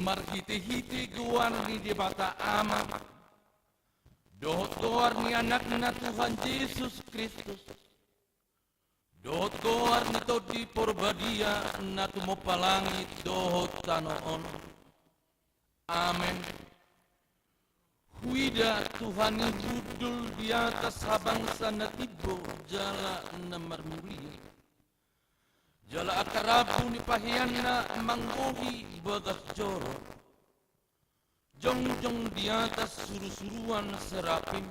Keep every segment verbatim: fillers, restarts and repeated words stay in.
Marhite-hite goar ni Debata Ama, dohot goar ni Anakna Tuhan Jesus Kristus, dohot goar ni Tondi Parbadia na tumompa langit dohot tano on. Amen. Huida Tuhan i hundul di atas habangsa na timbo jala na marmuria. Jala angka rambu ni paheanna manggohi bagas joro. Jongjong di atas suru-suruan serapim.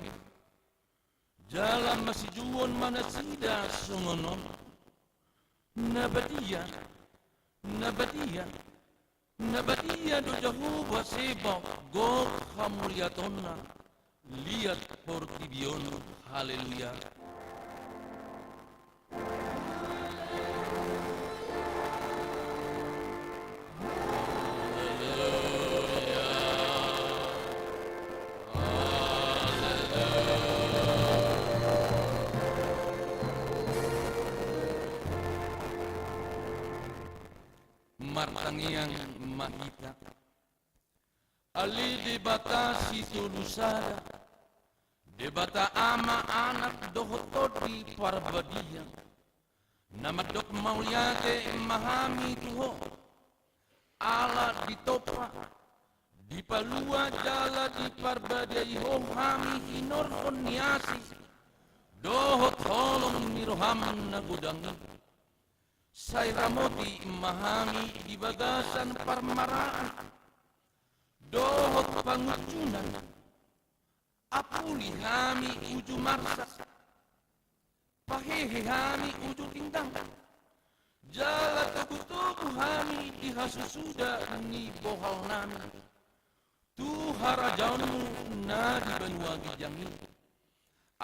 Jala masijouon ma nasida songon on: Na badia, na badia, na badia do Jahowa Sebaot, gok hamuliateonna, liat portibi on. Haleluya. Martangiang ma hita. Ale Debata Sitolu Sada, Debata Ama, Anak dohot Tondi Parbadia, na mandok mauliate ma hami tu Ho, ala ditompa, dipalua jala diparbadiai Ho hami hinorhon ni asi dohot holong ni roham na godang i. Sai ramoti ma hami di bagasan parmaraan dohot pangunjunan. Apuli hami uju marsak, pahehe hami uju tinggang, jala togu-togu hami di hasusuda ni bohalnami tu harajaonmu na di banua ginjang i.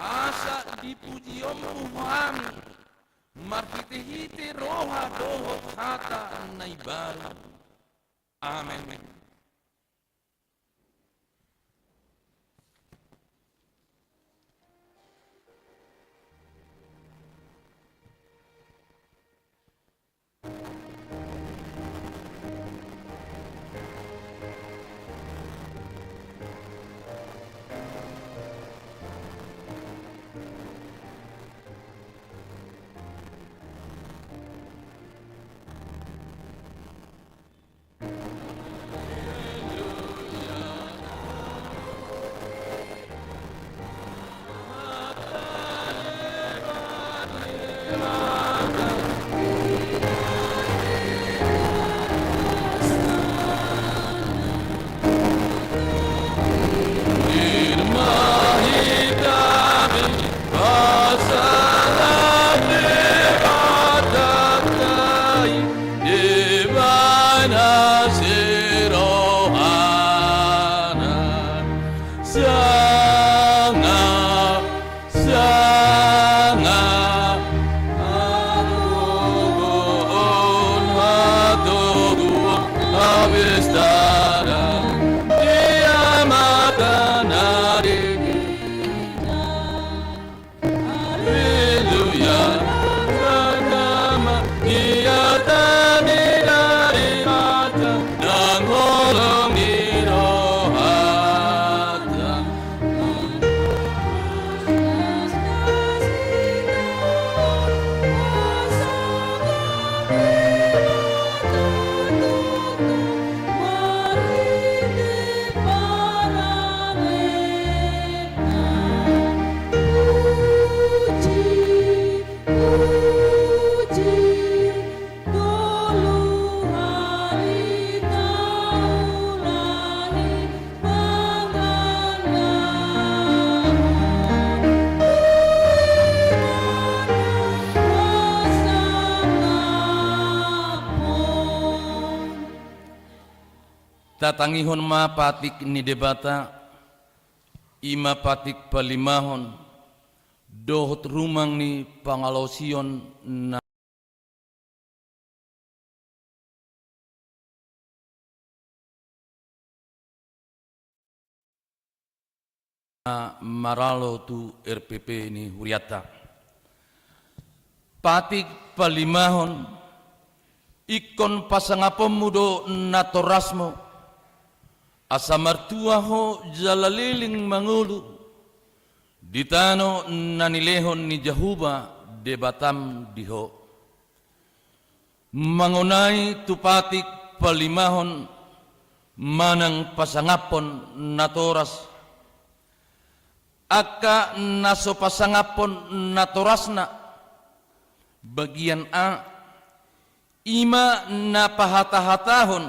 Asa dipujionmu hami marhite-hite roha dohot hata na imbaru. Amen. Sanga, aduhon hatoguon habestaran di amanta na di. Haleluya. Ia tami dari mata dan holong di rohata. Tatangihon ma patik ni Debata, i ma patik palimahon, dohot rumang ni pangalaosion na maralo tu R P P ni hurianta. Patik palimahon, ingkon pasangaponmu do natorasmu, Asa martua ho jala leleng mangolu di tano na nilehon ni Jahowa Debatam di ho. Mangonai tu patik palimahon manang pasangaphon natoras, angka na so pasangaphon natorasna, bagian a, i ma na pahatahatahon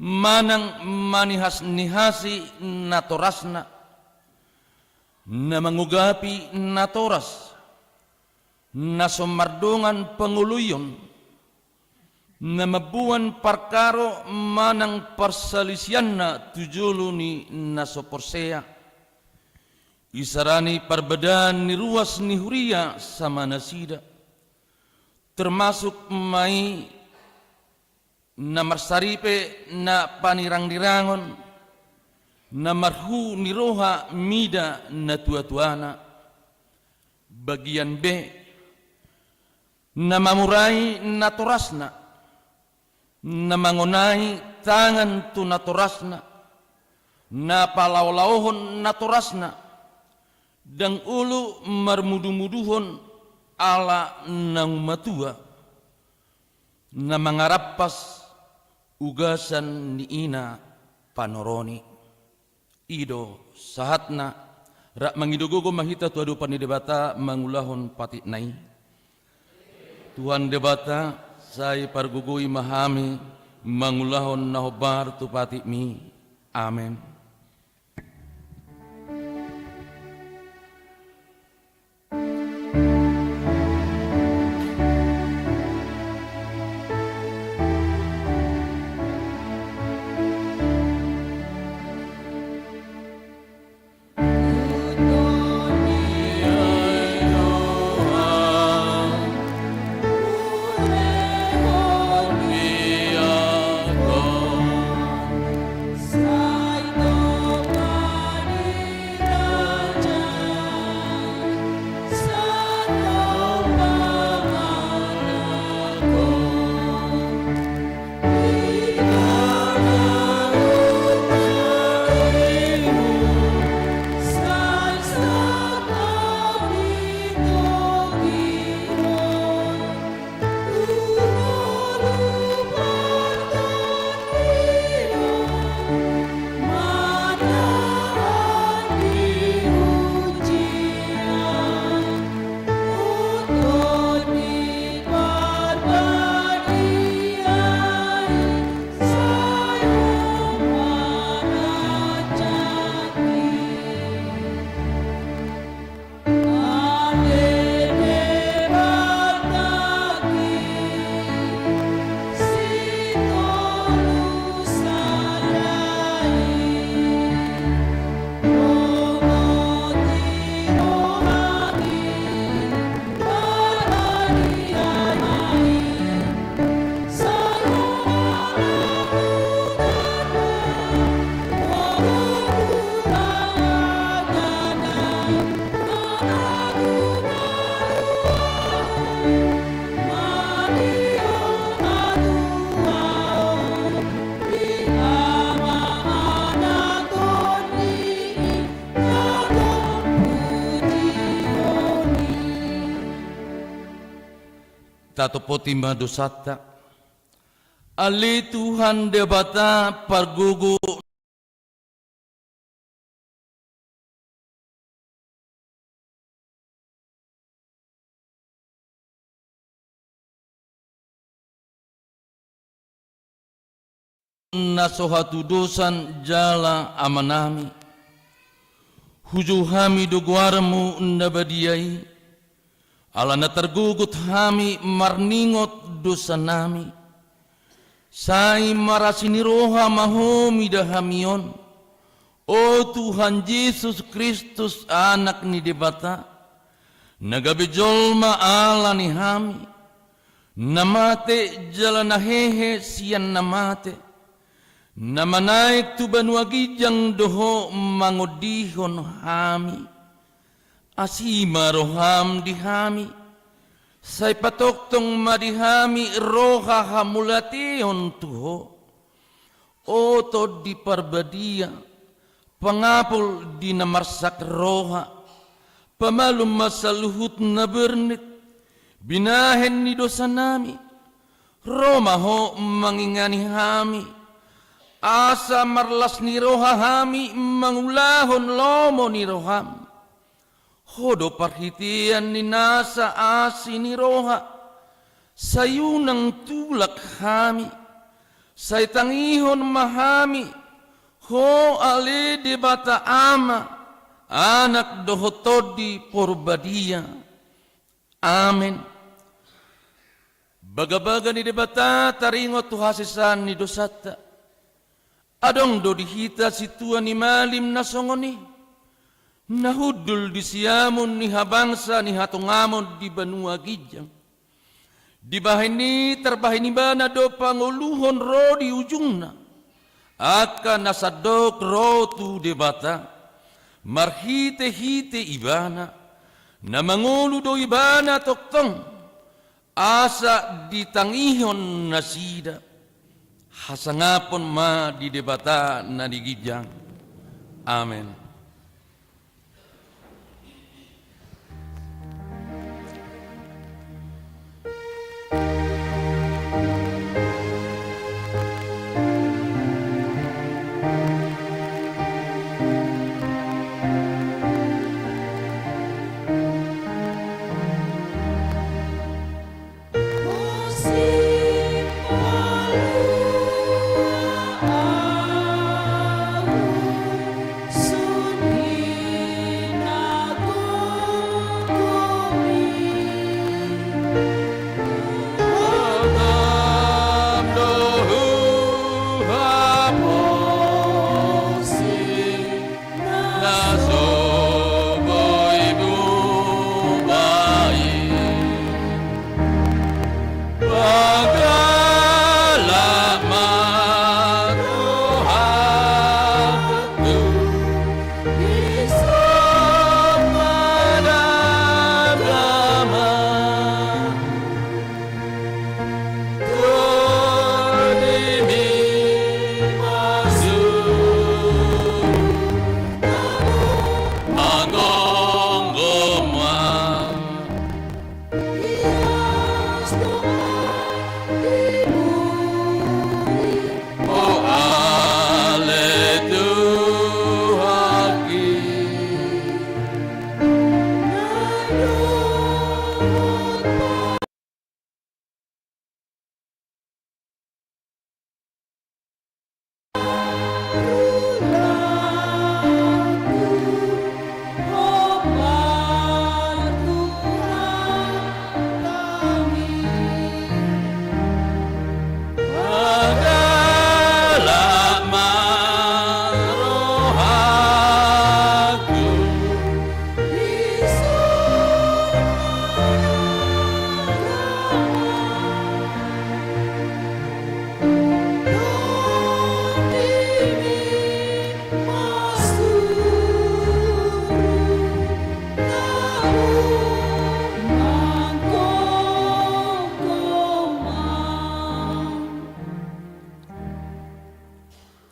manang manihasnihasi natorasna, na mangugapi natoras, na so mardongan pangoloion, na mamboan parkaro manang parsalisianna tu jolo ni na so porsea, isarani parbadaan ni ruas ni huria sama nasida, termasuk ma i na marsaripe na panirangnirangon, na marhu ni roha mida natuatuana. Bagian b, na mamurai natorasna, na mangonai tangan tu natorasna, na palaolaohon natorasna, ndang olo marmudumuduhon ala naung matua, na mangarampas ugasan ni ina panoroni. I do sahatna. Rap mangido gogo ma hita tu adopan ni Debata mangulahon patikna i. Tuhan Debata, sai pargogoi ma hami mangulahon na hombar tu patikmi. Amen. Tatophoti ma dosanta. Ale Tuhan Debata pargogo na so hatudosan jala Amanami. Hujou hami do goarmu na badia i, ala na targogot hami marningot dosanami. Sai marasi ni roha ma Ho mida hami on, o Tuhan Jesus Kristus, Anak ni Debata, na gabe jolma ala ni hami, na mate jala na hehe sian na mate, na manaek tu banua ginjang do Ho mangondihon hami. Asi ma roham di hami, sai patongtong ma di hami roha hamauliateon tu Ho. O Tondi Parbadia, pangapul di na marsak roha, pamalum ma saluhut na bernit, binahen ni dosanami, ro ma Ho mangingani hami, asa marlas ni roha hami mangulahon lomo ni roham. Ho do parhitean ni nasa asi ni roha, sai unang tulak hami, sai tangihon ma hami, Ho ale Debata Ama, Anak dohot Tondi Porbadia. Amen. Bagabaga ni Debata taringot tu hasesaan ni dosanta. Adong do di hita sintua ni malim na songon i, na hundul di siamun ni habangsa ni hatongamon di banua ginjang. Dibahen i tarbahen ibana do pangoluhon ro di ujungna angka na sandok ro tu Debata, marhitehite ibana, na mangolu do ibana tongtong, asa ditangihon nasida. Hasangapon ma di Debata na di ginjang. Amen. Na so boi bubai. Panggalak ma rohangku. Di son ma damang.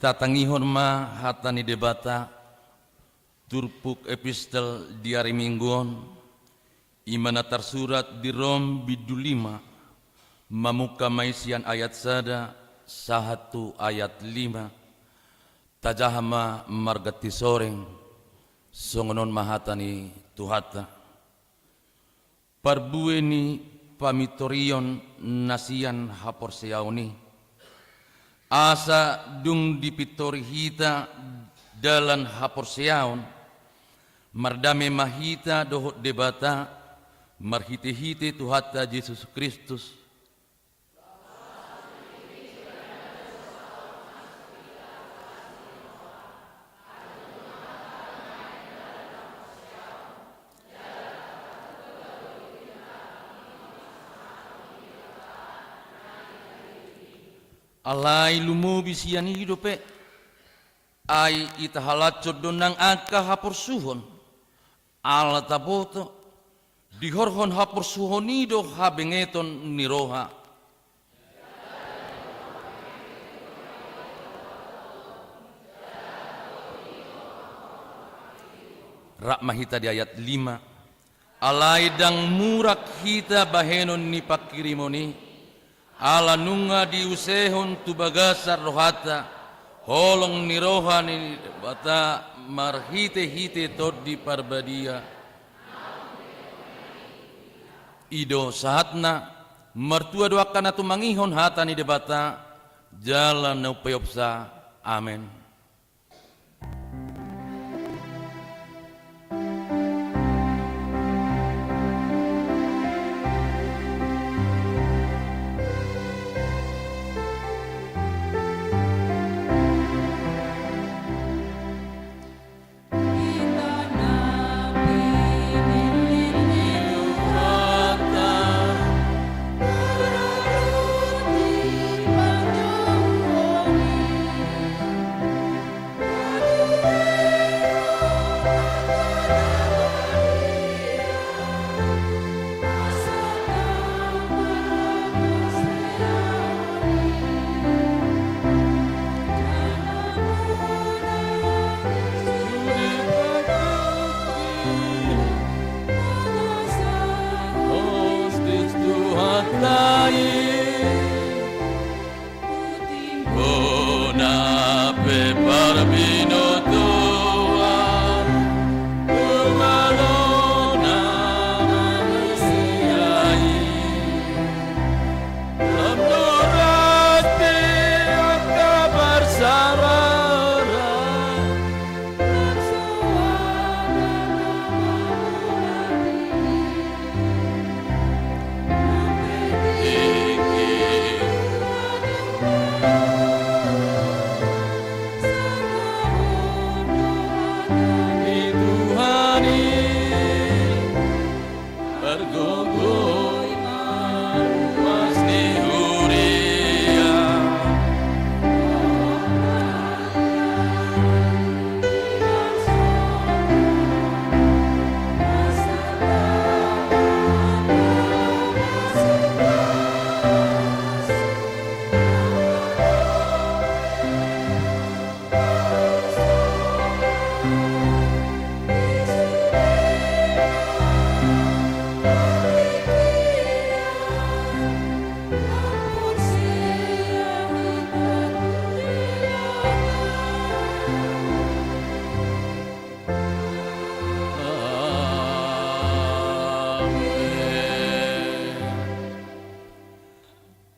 Tatangihon ma hata ni Debata. Turpuk epistel di ari Minggu on, i ma na tarsurat di Rom bindu lima, mamungka ma i sian ayat sada sahat tu ayat lima. Tajaha ma marganti soreng, songon on ma hata ni Tuhanta. Parbue ni pamintorion na sian haporseaon i, asa dung dipintori hita dalan haporseaon, mardame ma hita dohot Debata, marhitehite Tuhanta Jesus Kristus. Alai lumobi sian i dope, ai itahalashon do nang angka haporsuhon, ala taboto, dihorhon haporsuhon i do habengeton ni roha. Rap ma hita di ayat lima. Alai ndang murak hita bahenon ni panghirimon i, ala nunga diusehon tu bagasan rohanta holong ni roha ni Debata marhitehite Tondi Parbadia. I do sahatna. Martua do angka na tumangihon hata ni Debata jala na umpeopsa. Amen. Bona pe parbinotoan tu malo na manisia i. Lam nuras pe angka parsarara. Pargogoi ma ruas ni huria.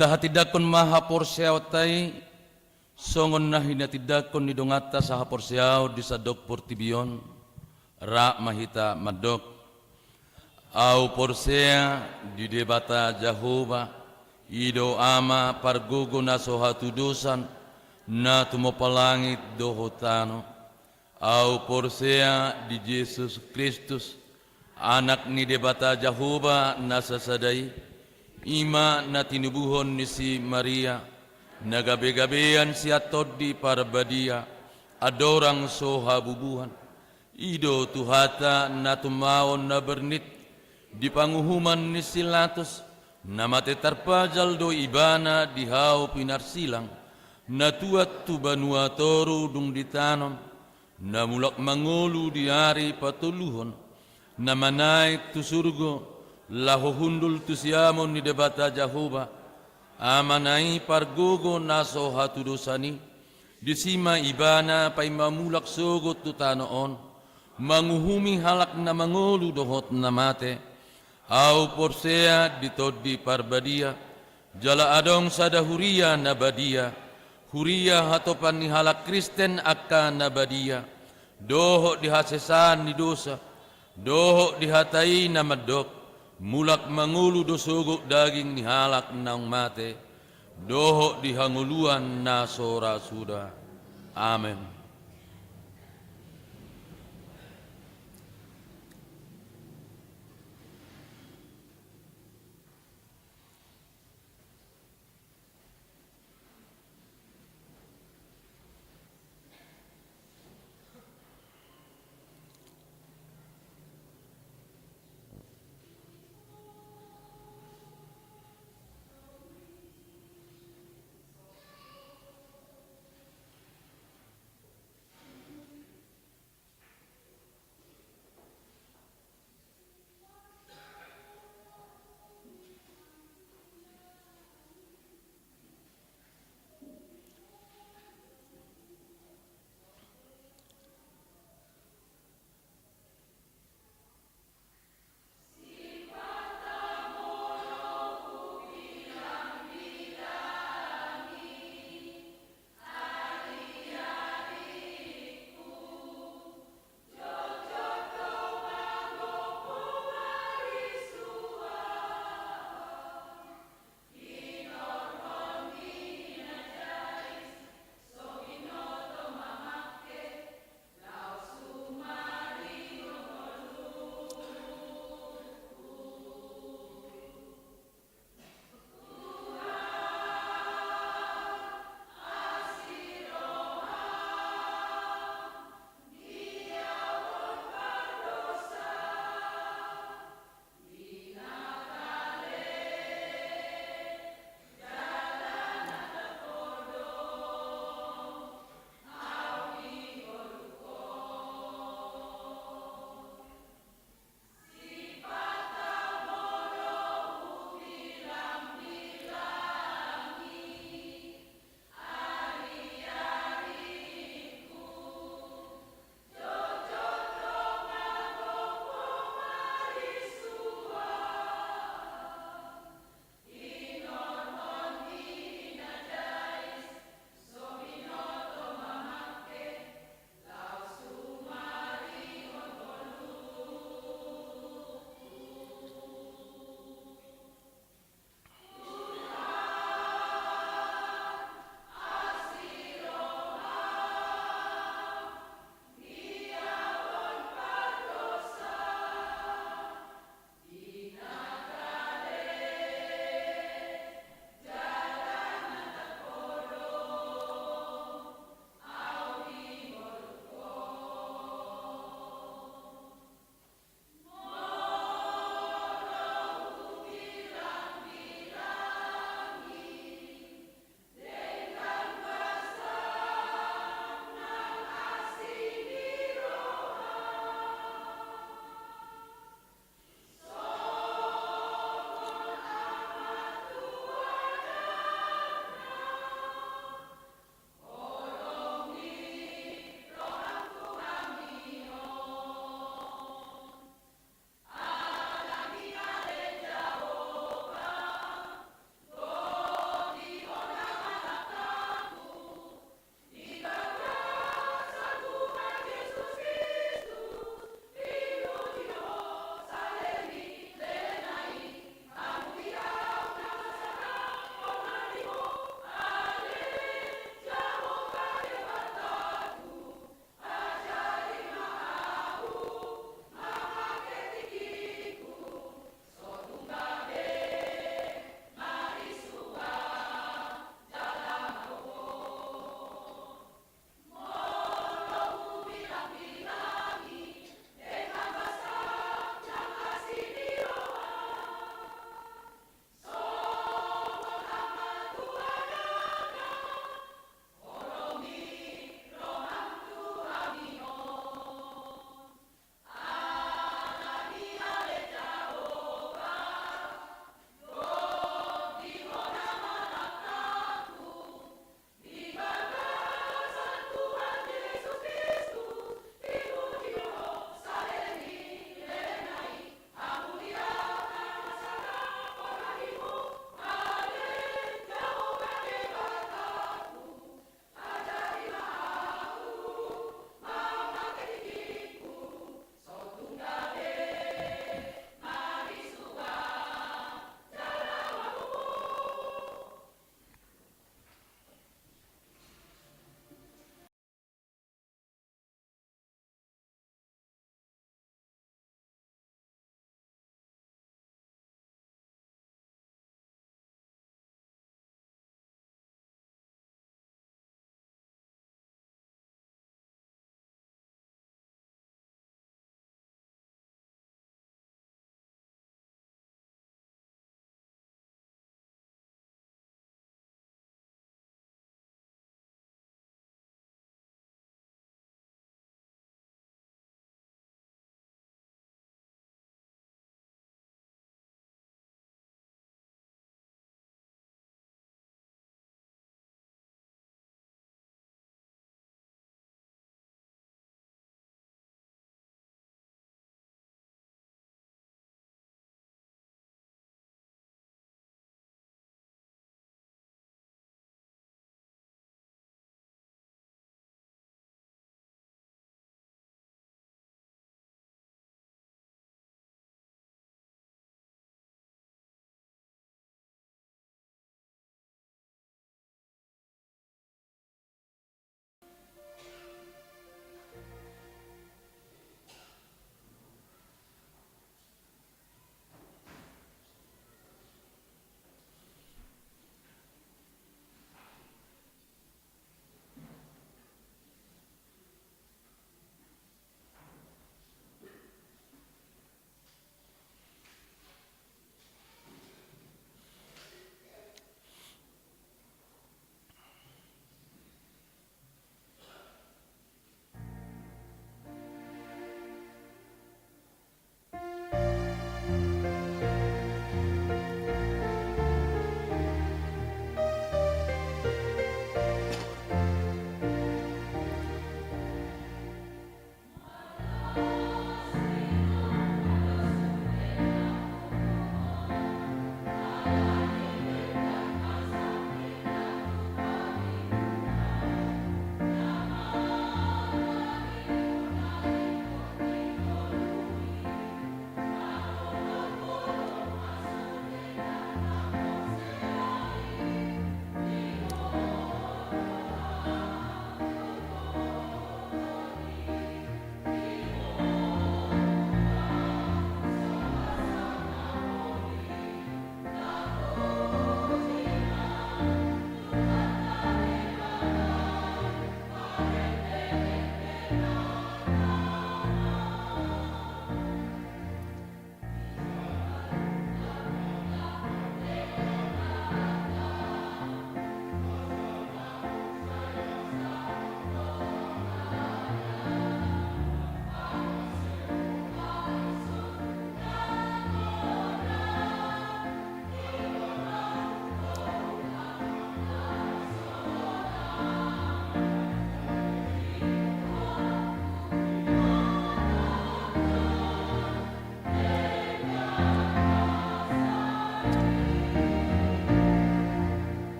Tahatindangkon ma haporseaonta i, songon na hinatindangkon ni donganta sahaporseaon di sandok portibi on. Rap ma hita mandok. Ahu porsea di Debata Jahowa, i do Ama pargogo na so hatudosan, na tumompa langit dohot tano. Ahu porsea di Jesus Kristus, Anak ni Debata Jahowa na sasada i, i ma na tinubuhon ni si Maria, na gabegabean sian Tondi Parbadia, andorang so habubuhan. I do Tuhanta na tumaon na bernit di panguhuman ni si Latus, na mate tarpajal do Ibana di hau pinarsilang, na tuat tu banua toru dung ditanom, na mulak mangolu di ari patoluhon, na manaek tu surgo, laho hundul tu siamun ni Debata Jahowa, Amana i pargogo na so hatudosan i, disi ma Ibana paima mulak sogot tu tano on, manguhumi halak na mangolu dohot na mate. Ahu porsea di Tondi Parbadia, jala adong sada huria na badia, huria hatopan ni halak Kristen angka na badia, dohot di hasesaan ni dosa, dohot di hata i na mandok, mulak mangolu do sogot daging ni halak naung mate, dohot di hangoluan na so ra suda. Amen.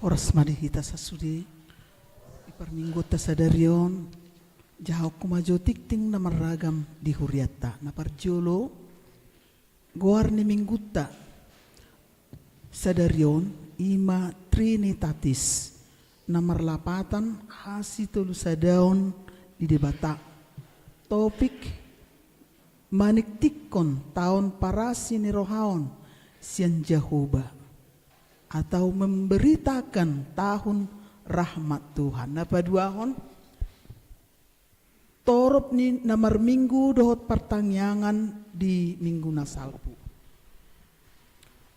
Horas ma di hita sasude. Di parmingguonta sadari on, jahahonku ma jo tingting na marragam di hurianta. Na parjolo, goar ni minggunta sadari on i ma Trinitatis, na marlapatan hasitolusadaon di Debata. Topik: Maningtinghon taon parasinirohaon sian Jahowa, atau memberitakan tahun rahmat Tuhan. Na paduahon, torop ni na marminggu dohot partangiangan di minggu na salpu.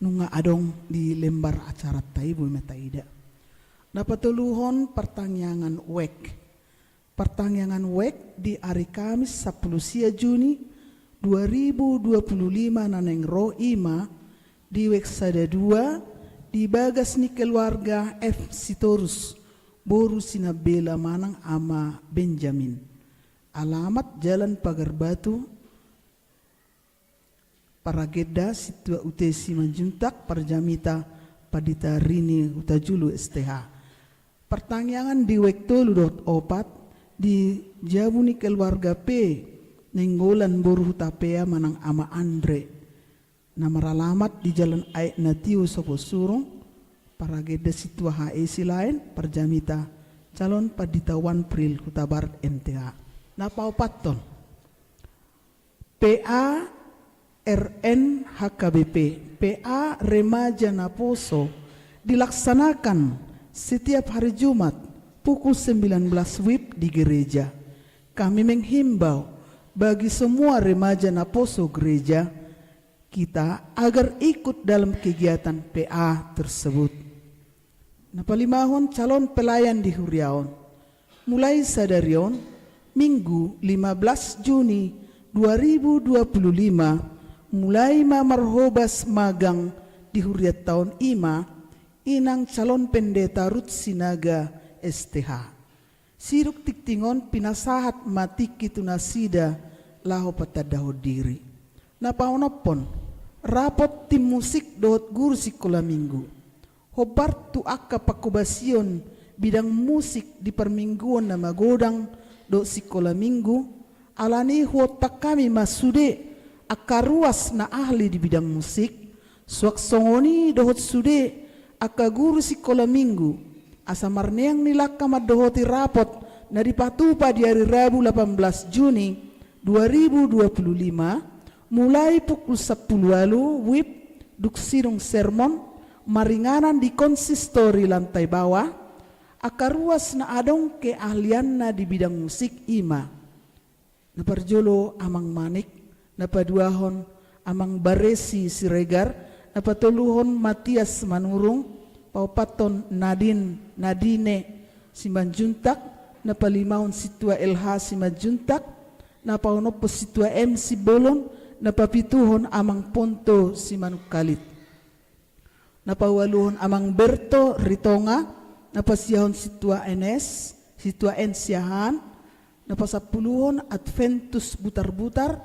Nunga adong di lembar acaranta i, boi ma taida. Na patoluhon, partangiangan wijk. Partangiangan wijk di ari Kamis sampulu sia Juni dua ribu dua pulu lima na naeng ro i ma di wijk sada dua, di bagas ni keluarga F Sitorus, boru Sinambela manang Ama Benjamin. Alamat Jalan Pagar Batu, paragenda sintua U T Simanjuntak, parjamita Pandita Rini Hutajulu, S T H. Partangiangan di wijk tolu dohot opat, di jabu ni keluarga P Nainggolan boru Hutapea manang Ama Andre, na maralamat di Jalan Aek Natio Soposurung, paragenda sintua H E Silaen, parjamita calon Pandita Wanpril Hutabarat, M T H. Na paopathon, P A R N H K B P, P A Remaja Naposo, dilaksanakan setiap hari Jumat pukul sembilan belas wib di gereja. Kami menghimbau bagi semua remaja Naposo gereja kita agar ikut dalam kegiatan P A tersebut. Na palimahon, calon pelayan di huria on. Mulai sadari on, Minggu lima belas Juni dua ribu dua pulu lima, mulai ma marhobas magang di hurianta on i ma Inang Calon Pendeta Ruth Sinaga, S T H. Sidung tingting on pinasahat ma tingki tu nasida laho patandahon diri. Na paonomhon, rapot tim musik dohot guru sikola minggu. Hombar tu angka pangkobasion bidang musik di parmingguon na magodang dohot sikola minggu, alani huontang hami ma sude angka ruas na ahli di bidang musik, suang songon i dohot sude angka guru sikola minggu, asa marneang ni langka mandohoti rapot na dipatupa di ari Rabu lapan belas Juni dua ribu dua pulu lima, mulai pukul sampulu ualu wib, dung sidung sermon, maringanan di konsistori lantai bawah, angka ruas na adong keahlianna di bidang musik i ma: na parjolo, Amang Manik; na paduahon, Amang Baresi Siregar; na patoluhon, Matias Manurung; paopathon, Nadin, Nadine Simanjuntak; na palimahon, Sintua L H Simanjuntak; na paonomhon, Sintua M Simbolon; na papituhon, Amang Ponto Simanungkalit; na paualuhon, Amang Berto Ritonga; na pasiahon, Sintua N S, Sintua N Siahaan; na pasampuluhon, Adventus Butarbutar;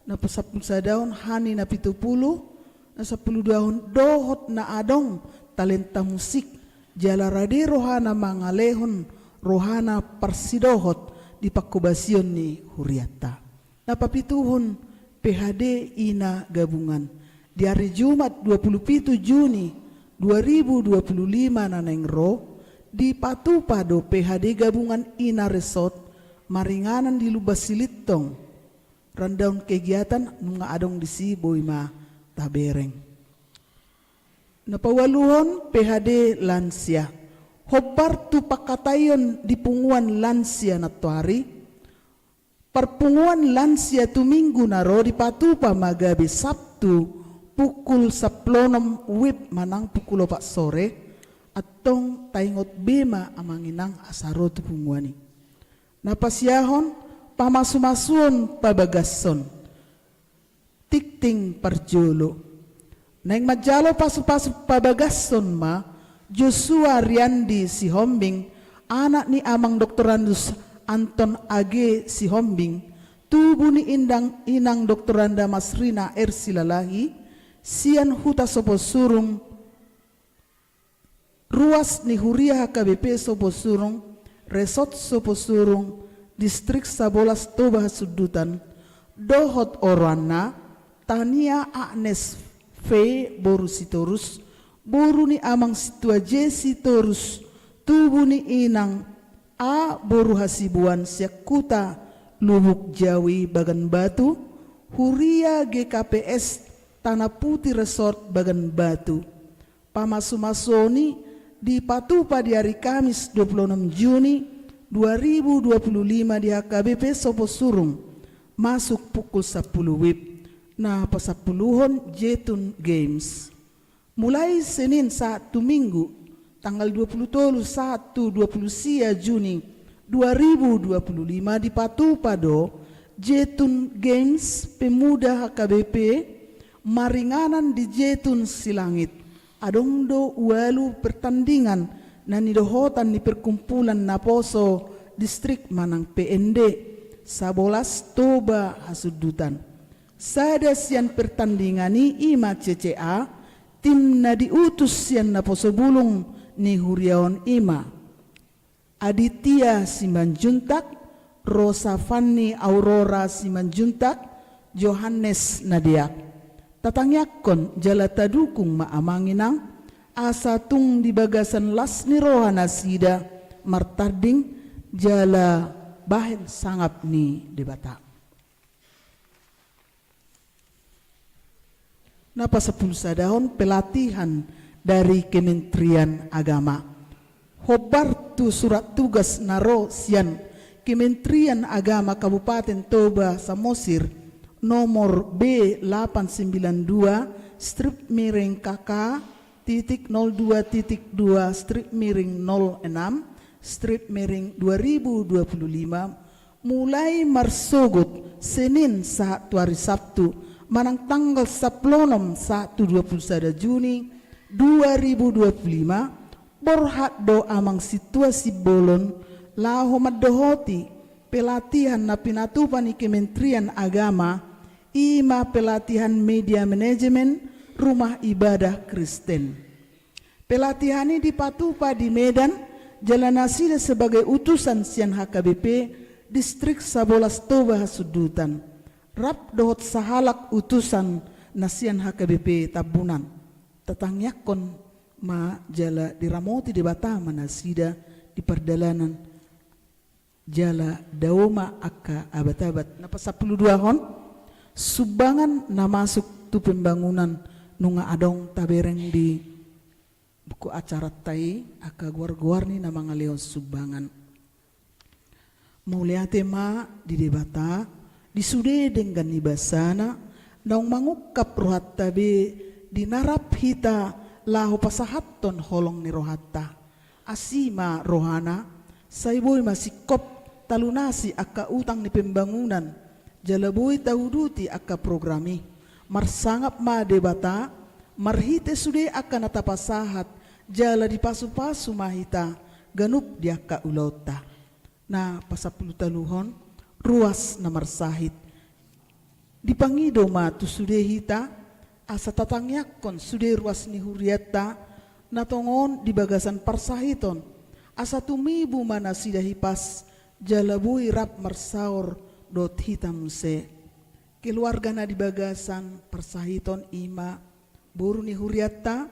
na pasampulusadahon, Hani Napitupulu; na sampuluduahon, dohot na adong talenta musik jala rade rohana mangalehon rohana parsidohot di pangkobasion ni hurianta. Na papituhon, P H D Ina Gabungan. Di ari Jumat dua pulu pitu Juni dua ribu dua pulu lima na naeng ro, dipatupa do P H D Gabungan Ina Resort maringanan di Lumban Silitong. Rundown kegiatan nunga adong disi, boi ma tabereng. Na paualuhon, P H D Lansia. Hombar tu pangkataion di punguan lansia nantoari, parpunguan lansia tu minggu na ro dipatupa ma gabe Sabtu pukul sampulu onom wib manang pukul opat sore, antong taingot be ma amang inang asa ro tu punguan i. Na pasiahon, pamasumasuon pabagason. Tingting parjolo. Naeng manjalo pasupasu pabagason ma Joshua Riandi Sihombing, anak ni Amang Doktorandus Anton A G Sihombing, tubu ni indang Inang Doktoranda Masrina R Silalahi, sian Huta Soposurung, Ruas ni Huria H K B P Soposurung, Resort Soposurung, Distrik Sabolas Toba Hasundutan, dohot oroanna, Tania Agnes V boru Sitorus, boru ni Amang Sintua J Sitorus, tubu ni Inang A boru Hasibuan sian Kuta Lubuk Jawi Bagan Batu, Huria G K P S Tanah Putih Resort Bagan Batu. Pamasu-masuon i dipatupa di ari Kamis dua puluh enam Juni dua ribu dua puluh lima di H K B P Soposurung, masuk pukul sapuluh WIB. Na pasampuluhon Jetun Games. Mulai Senin sahat tu Minggu, tanggal dua puluh tolu sahat tu dua puluh sia Juni dua ribu dua puluh lima, dipatupa do Jetun Games Pemuda H K B P maringanan di Jetun Silangit. Adong do ualu pertandingan na nidohotan ni perkumpulan naposo distrik manang P N D, Sabolas Toba Hasundutan. Sada sian pertandingan i ima C C A, tim na diutus sian naposo bulung ni huria on ima Aditya Simanjuntak, Rosa Fanny Aurora Simanjuntak, Johannes Nadeak. Tatangiangkon jala tadukung ma amang inang, asa tung di bagasan las ni roha nasida martanding jala bahen sangap ni Debata. Na pasampulu sadahon, pelatihan dari Kementerian Agama. Hombar tu surat tugas na ro sian Kementerian Agama Kabupaten Toba Samosir, nomor B delapan sembilan dua strip miring K K titik nol dua titik dua strip miring nol enam strip miring dua ribu dua puluh lima, mulai marsogot Senin sahat tu ari Sabtu, manang tanggal sampulu onom sahat tu dua puluh sada Juni dua ribu dua puluh lima, borhat do Amang Sintua Simbolon laho mandohoti pelatihan na pinatupa ni Kementerian Agama, ima pelatihan media manajemen rumah ibadah Kristen. Pelatihan i dipatupa di Medan, jala nasida sebagai utusan sian H K B P Distrik Sabolas Toba Hasundutan, rap dohot sahalak utusan na sian H K B P Tambunan. Tatangiangkon ma jala diramoti Debata ma nasida di pardalanan, jala dao ma angka abat-abat. Na pasampulu duahon, sumbangan na masuk tu pembangunan. Nunga adong tabereng di buku acaranta i angka goar-goar ni na mangalehon sumbangan. Mauliate ma di Debata di sude denggan ni basana, naung mangungkap rohanta be di na rap hita laho pasahathon holong ni rohanta. Asi ma rohana, sai boi ma singkop talunasi angka utang ni pembangunan, jala boi tauduti angka program i. Marsangap ma Debata marhite sude angka na tapasahat, jala dipasu-pasu ma hita ganup di angka ulaonta. Na pasampulu taluhon, ruas na marsahit. Dipangido ma tu sude hita, asa tatangiangkon sude ruas ni hurianta na tongon di bagasan parsahiton, asa tumibu ma nasida hipas, jala boi rap marsaor dohot hita muse. Keluarga na di bagasan parsahiton ima boru ni hurianta,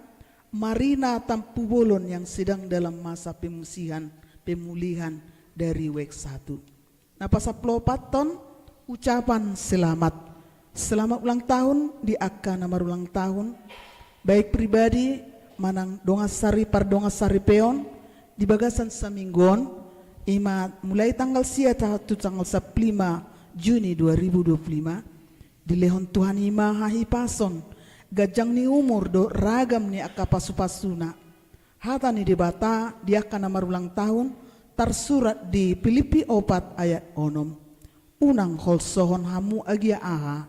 Marina Tampubolon yang sedang dalam masa pemusihan, pemulihan dari wek satu. Na pasampulu opathon, ucapan selamat. Selamat ulang tahun di angka na marulang tahun, baik pribadi manang dongan sari pardongan saripeon, di bagasan saminggu on, ima mulai tanggal sia sahat tu tanggal sampulu lima Juni dua ribu dua puluh lima, dilehon Tuhan i ma hahipason, ganjang ni umur dohot ragam ni angka pasu-pasuna. Hata ni Debata di angka na marulang tahun tarsurat di Pilippi opat ayat onom. Unang holsohon hamu agia aha,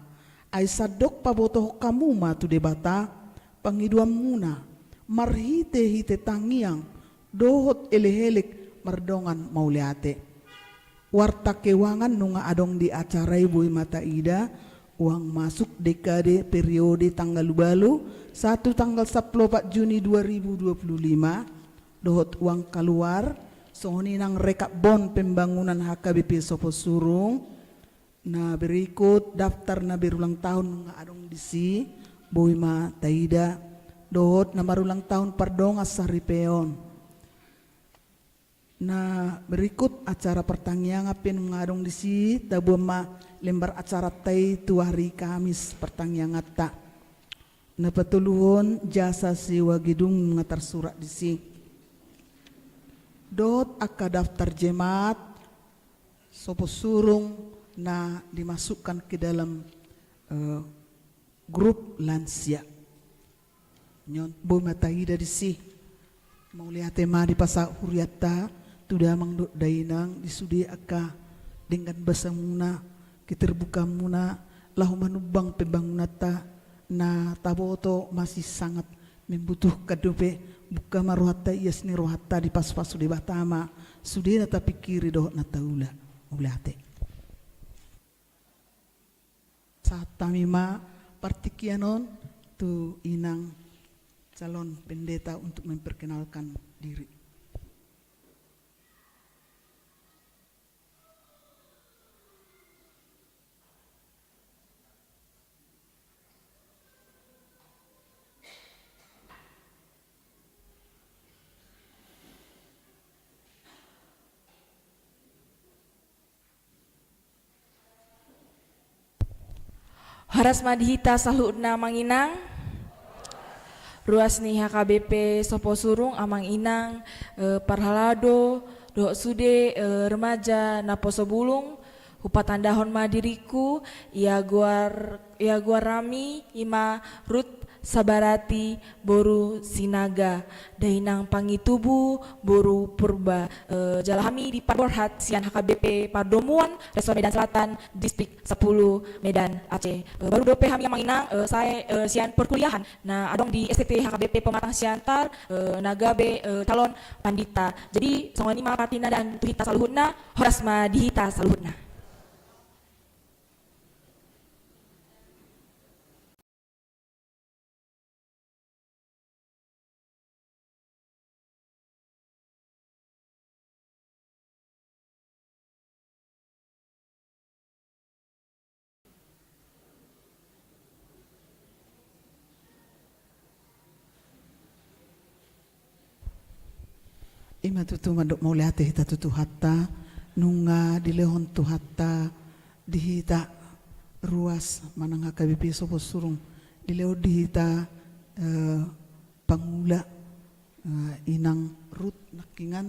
ai sandok pabotohon hamu ma tu Debata pangidoanmuna, marhite-hite tangiang dohot elek-elek mardongan mauliate. Warta keuangan nunga adong di acara i, boi ma taida, uang masuk dekade periode tanggal ualu sahat tu tanggal sampulu opat Juni dua ribu dua puluh lima, dohot uang kaluar, songon i nang rekap bon pembangunan H K B P Soposurung. Na berikut daftar na berulang tahun nunga adong disi, boi ma taida, dohot na marulang tahun pardongan saripeon. Na berikut acara partangiangan pe nunga adong disi, taboan ma lembar acaranta i tu ari Kamis partangianganta. Na patoluhon jasa sewa gedung nunga tarsurat disi. Dohot angka daftar jemaat Soposurung na dimasukkan ke dalam, eh, grup lansia. Nyon, boi ma taida disi. Mauliate ma dipasahat hurianta tu damang dohot dainang di sude angka denggan basamuna, keterbukaanmuna, laho manumbang pembangunanta, na taboto masih sangat membutuhkan dope. Buka ma rohanta, ias ni rohanta, dipasupasu Debata ma sude na tapingkiri dohot na taula. Mauliate. Sahat hami ma partingkian on tu inang calon pendeta untuk memperkenalkan diri. Horas ma di hita saluhutna amang inang. Ruas ni H K B P Soposurung, amang inang, eh, parhalado, dohot sude, eh, remaja naposo bulung, hupatandahon ma diringku, ia goar, ia goar nami, ima Rut Sabarati boru Sinaga, dainang Pangitubu boru Purba, eh, jala hami diparborhat sian H K B P Pardomuan, Resor Medan Selatan, Distrik Sepuluh, Medan Aceh. Eh, baru dope hami amang inang, eh, sae, eh, sian perkuliahan na adong di S T T H K B P Pematang Siantar, eh, na gabe, eh, calon pandita. Jadi songon i ma partingkian tu hita saluhutna, horas ma di hita saluhutna. Ima tutu mandok mauliate hita tu Tuhanta, nunga dilehon Tuhanta di hita ruas manang H K B P Soposurung, dilehon di hita, eh, pangula, eh, inang Rut nangkiningan,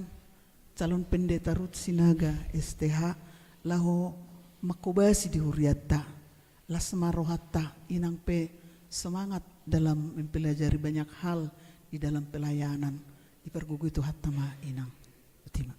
calon pendeta Rut Sinaga S T H, laho manghobasi di hurianta. Las ma rohanta, inang pe semangat dalam mempelajari banyak hal di dalam pelayanan. Dipargogoi Tuhanta ma inang. Botima.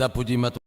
Tapuji ma Tuhan.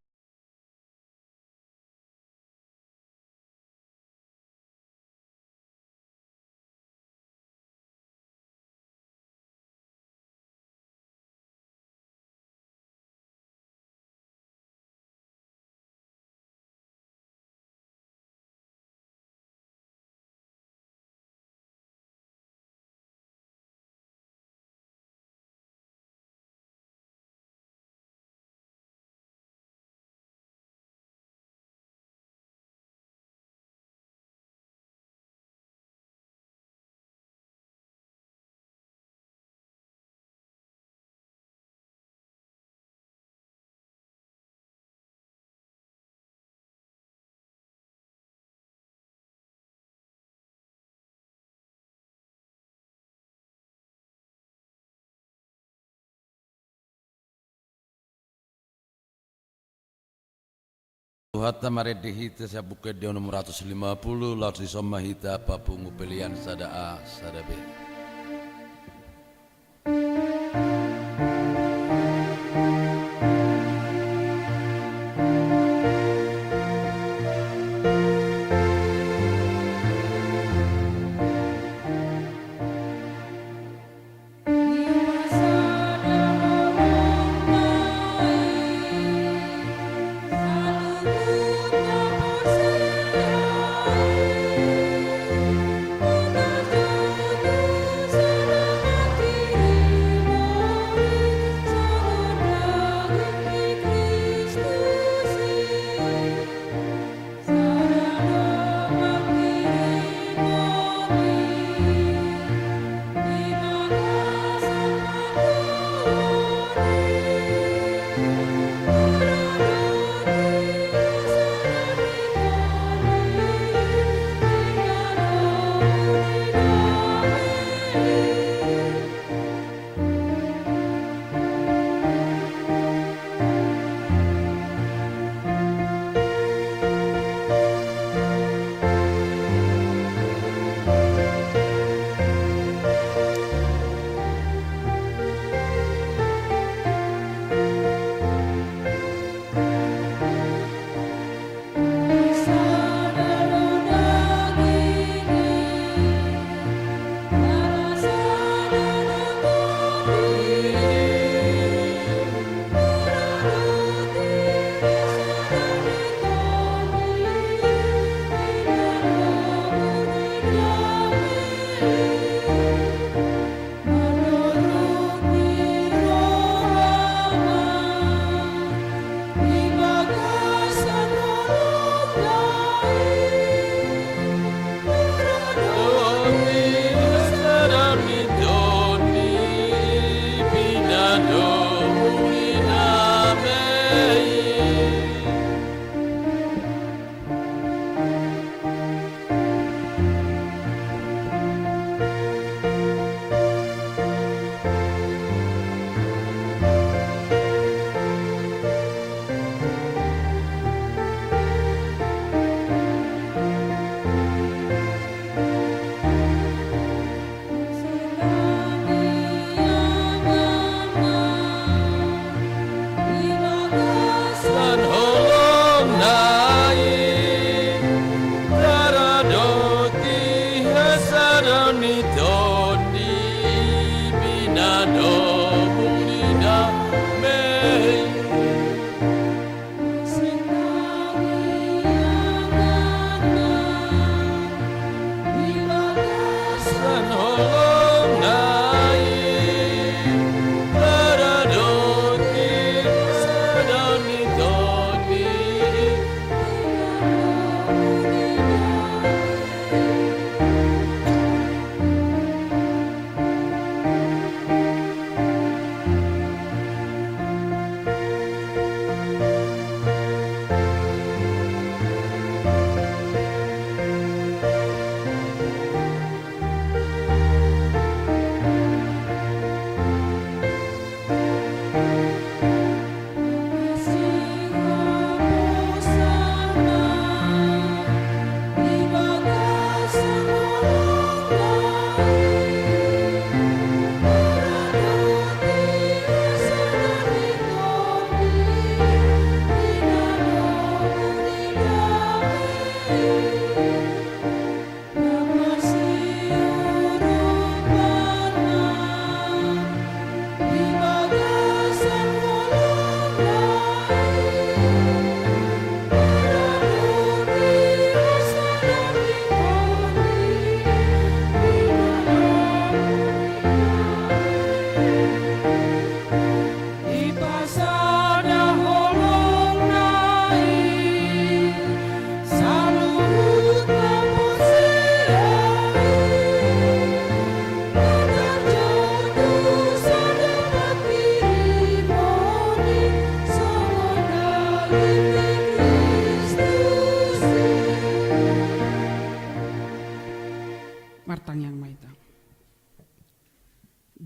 Tuhanta marende hita sian Buku Ende onom ratus lima puluh, laos dison ma hita papungu pelean sada A, sada B.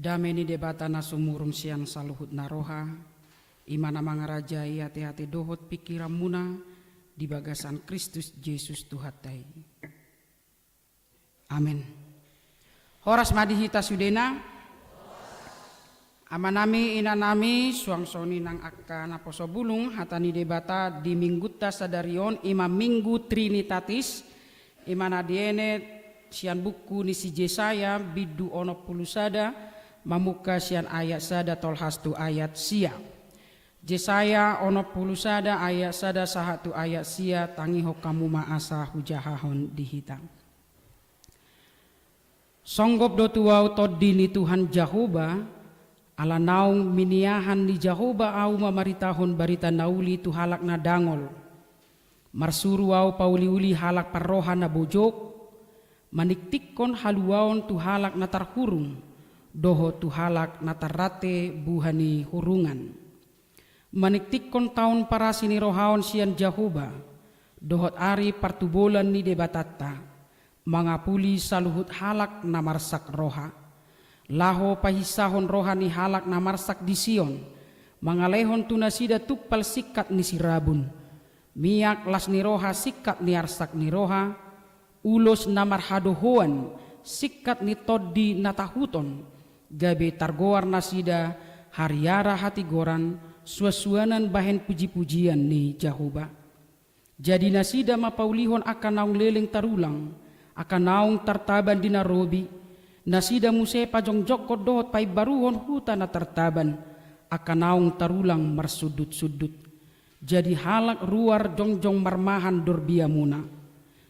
Dame ni Debata na sumurung sian saluhut na roha, i ma na mangarajai ateate dohot pingkiranmuna di bagasan Kristus Jesus Tuhanta i. Amen. Horas ma di hita sudena. Amanami, inanami, suang songon i nang angka naposo bulung, hata ni Debata di minggunta sadari on, i ma Minggu Trinitatis, i ma na dienet sian buku ni si Jesaya, bindu onom pulu sada, mamungka sian ayat sada tolhas tu ayat sia. Jesaya onom pulu sada ayat sada sahat tu ayat sia, tangihon hamu ma asa hujahahon di hita. Songgop do tu ahu tondi ni Tuhan Jahowa, ala naung miniahan ni Jahowa ahu mamaritahon barita na uli tu halak na dangol. Marsuru ahu pauliuli halak parroha na bojok, maningtinghon haluaon tu halak na tarhurung, dohot tu halak na tarrante buha ni hurungan. Maningtinghon taon parasi ni rohaon sian Jahowa, dohot ari partubolan ni Debatanta, mangapuli saluhut halak na marsak roha. Laho pahinsahon roha ni halak na marsak di Sion, mangalehon tu nasida tumpal singkat ni sirabun, miak las ni roha singkat ni arsak ni roha, ulos na marhadohoan singkat ni tondi na tahuton, gabe targoar nasida hariara hatigoran, suansuanan bahen pujipujian ni Jahowa. Jadi nasida ma paulihon angka naung leleng tarulang, angka naung tartaban di na robi, nasida muse pajongjongkon dohot paimbaruhon huta na tartaban, angka naung tarulang marsundutsundut. Jadi halak ruar jongjong marmahan dorbiamuna,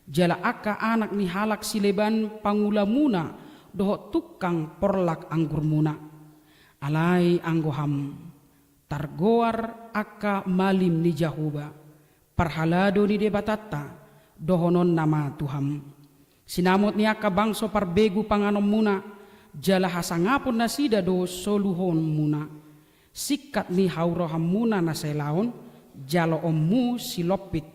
jala angka anak ni halak sileban pangulamuna dohot tungkang porlak anggurmuna. Alai anggo ham, targoar angka malim ni Jahowa, parhalado ni Debatanta, dohononna ma tu ham. Sinamot ni angka bangso parbegu panganonmuna, jala hasangapon nasida do soluhonmuna. Singkat ni haurohanmuna na selaon, jaloonmu silompit.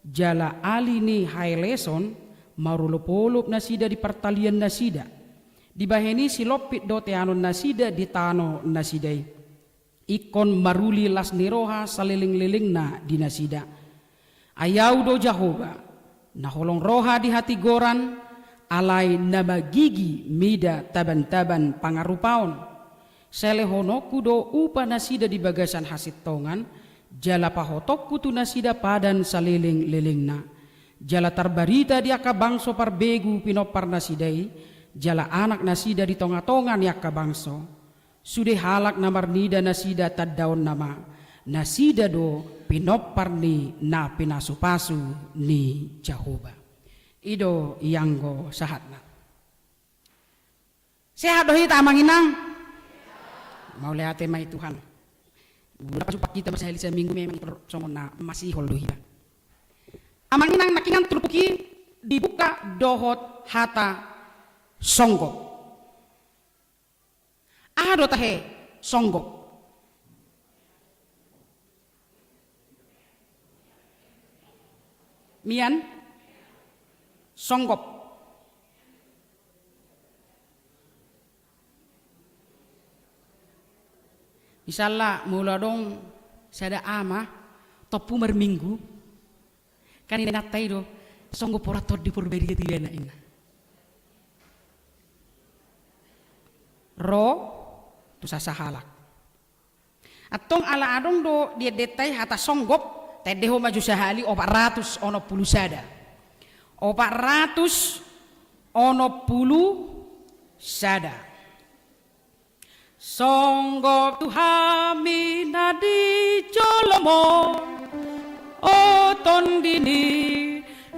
Jala ali ni haeleson, marolopolop nasida di partalian nasida. Dibahen i silompit do teanon nasida di tano nasida i. Ingkon maruli las ni roha salelenglelengna di nasida. Ai Ahu do Jahowa, na holong roha di hatigoran, alai na magigi mida tabantaban pangarupaon. Sai lehononku do upa nasida di bagasan hasintongan, jala pahotonku tu nasida padan salelenglelengna. Jala tarbarita di angka bangso parbegu pinompar nasida i, jala anak nasida di tongatonga ni angka bangso. Sude halak na marnida nasida tandaonna ma, nasida do pinompar ni na pinasupasu ni Jahowa. I do ianggo sahatna. Sehat do hita, Amang Inang? Mauliate ma i Tuhan. Molo pajumpang hita marsahali saminggu memang songon na masihol do hita. Amang Inang, nangkiningan turpuk i dibuka dohot hata songgop. Aha do tahe songgop? Mian? Songgop. Misalna, molo adong sada ama, tompu marminggu, kan inanta i do, songgop hurang tondi Purbadia tu ibana, inna. Ro tu sasahalak. Antong ala adong do di endenta i hata songgop, taendehon ma jo sahali opat ratus onom pulu sada. Opat ratus onom pulu sada. Songgop tu hami na di jolomo, o Tondi ni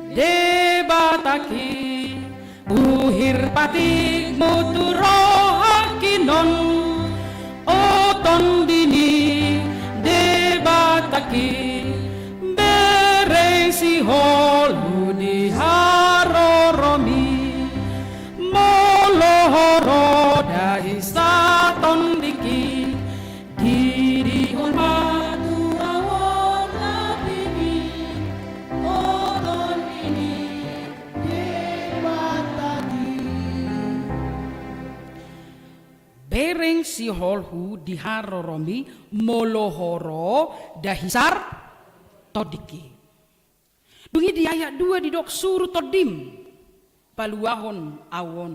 Debatangki, uhir patikmu tu rohangki on, o Tondi ni Debatangki, bere sihol di haroromi. Molo ho ro da hita Tondingki, didihon ma tu ahu on lapimi, o Tondi ni Debatangki. Bere siholhu di haroromi molo ho ro dahisar tondingki. Dung i di ayat dua didok suru tondim, paluahon au on,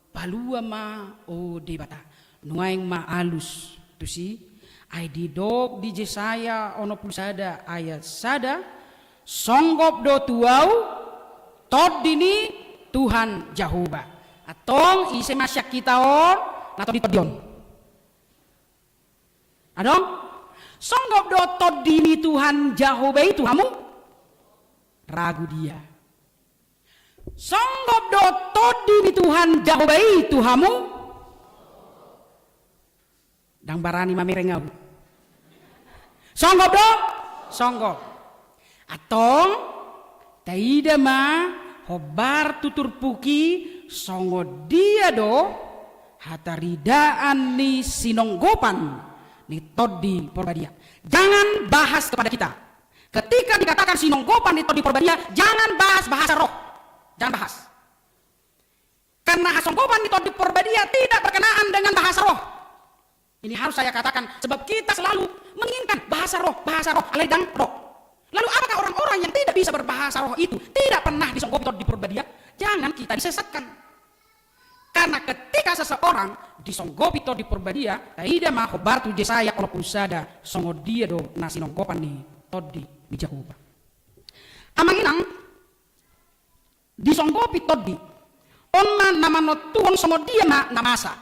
palua ma o Debata. Nuaeng ma alus tusi, ai didok di Jesaya onom pulu sada ayat sada, songgop do tu au tondi ni Tuhan Jahowa. Antong ise ma sian hita on na tondi-tondi on? Adong? Songgop do tondi ni Tuhan Jahowa i tu hamu? Ragu dia. Songgop do tondi ni Tuhan Jahowa i tu hamu? Ndang barani mamereng au. Songgop do? Songgop. Antong, taida ma hombar tu turpuk i songon dia do hataridaan ni sinonggopan ni Tondi Porbadia. Jangan bahas kepada kita. Ketika dikatakan sinonggopan ni Tondi Porbadia, jangan bahas bahasa roh. Jangan bahas. Karena hasonggopan ni Tondi Porbadia tidak berkenaan dengan bahasa roh. Ini harus saya katakan, sebab kita selalu menginginkan bahasa roh, bahasa roh, alai ndang roh. Lalu apakah orang-orang yang tidak bisa berbahasa roh itu tidak pernah disonggopi Tondi Porbadia? Jangan kita disesatkan. Karena ketika seseorang disonggopi Tondi Porbadia, taida ma hombar tu Jesaya onom pulu sada, songon dia do na sinonggopan ni Tondi ni Jahowa. Amang inang, disonggopi Tondi on ma na manontuhon songon dia ma na masa.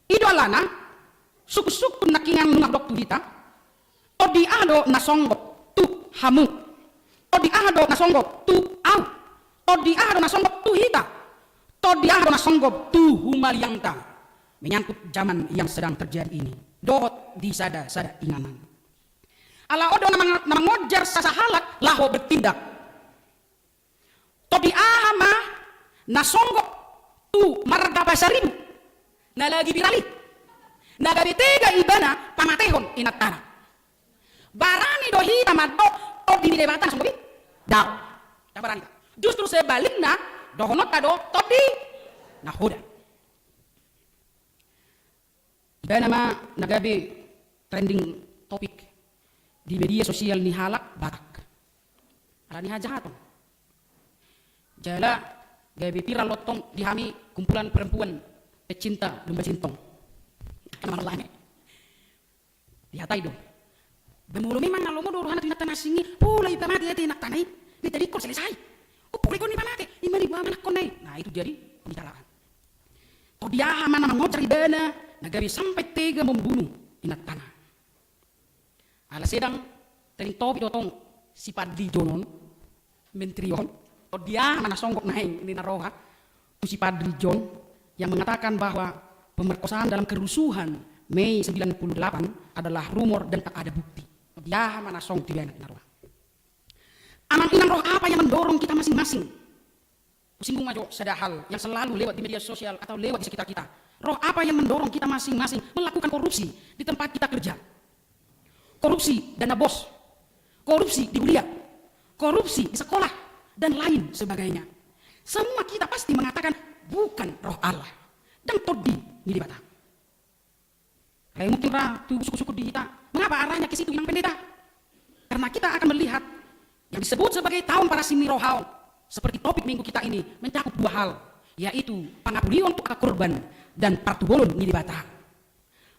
I do alana, sungkun-sungkun nangkiningan nunga hudok tu hita, tondi aha do na songgop tu hamu? Tondi aha do na songgop tu au? Tondi aha do na songgop tu hita? Tondi aha do na songgop tu humaliangta? Menyangkut zaman yang sedang terjadi ini dohot di sada-sada inganan. Ala on do na mang-, na mangonjar sasahalak laho bertindak. Tondi aha ma na songgop tu marga Pasaribu na lagi viral i, na gabe tega ibana pamatehon inantana? Barani do hita mandok tondi ni Debata na songgop i? Daong. Ndang barani. Justru sebalikna, dohononta do tondi na hoda. Ibana ma na gabe trending topic di media sosial ni halak Batak. Ala ni hajahaton. Jala gabe viral do tong di hami kumpulan perempuan pecinta domba jintong. Kan malang i. Dihatai do. Ba molo memang na lomo do rohana tu inanta na asing i, pola ipamate ate inantana i. Na jadi ingkon selesai. O, pola ingkon ipamate, ima diboan anakkonna i. Nah, itu jadi pembicaraan. Tondi aha ma na mangonjar ibana na gabe sampai tega membunuh inantana? Ala sedang trending topic do tong si Fadli Zon on, menteri on. Tondi aha ma na songgop naeng ninna roha tu si Fadli Zon yang mengatakan bahwa pemerkosaan dalam kerusuhan Mei sembilan puluh delapan adalah rumor dan tak ada bukti? Tondi aha ma na songgop tu ibana ninna roha? Amang inang, roh apa yang mendorong kita masing-masing? Kusinggung ma jo sada hal yang selalu lewat di media sosial atau lewat di sekitar kita. Roh apa yang mendorong kita masing-masing melakukan korupsi di tempat kita kerja? Korupsi dana bos, korupsi di kuliah, korupsi di sekolah, dan lain sebagainya. Semua kita pasti mengatakan, "Bukan roh Allah." Ndang tondi ni Debata. Alai mungkin ra timbul sungkun-sungkun di hita, mengapa arahnya ke situ, Inang Pendeta? Karena kita akan melihat yang disebut sebagai tahun parasinirohaon, seperti topik minggu kita ini, mencakup dua hal, yaitu pangapulion tu angka korban dan partubolon ni Debata.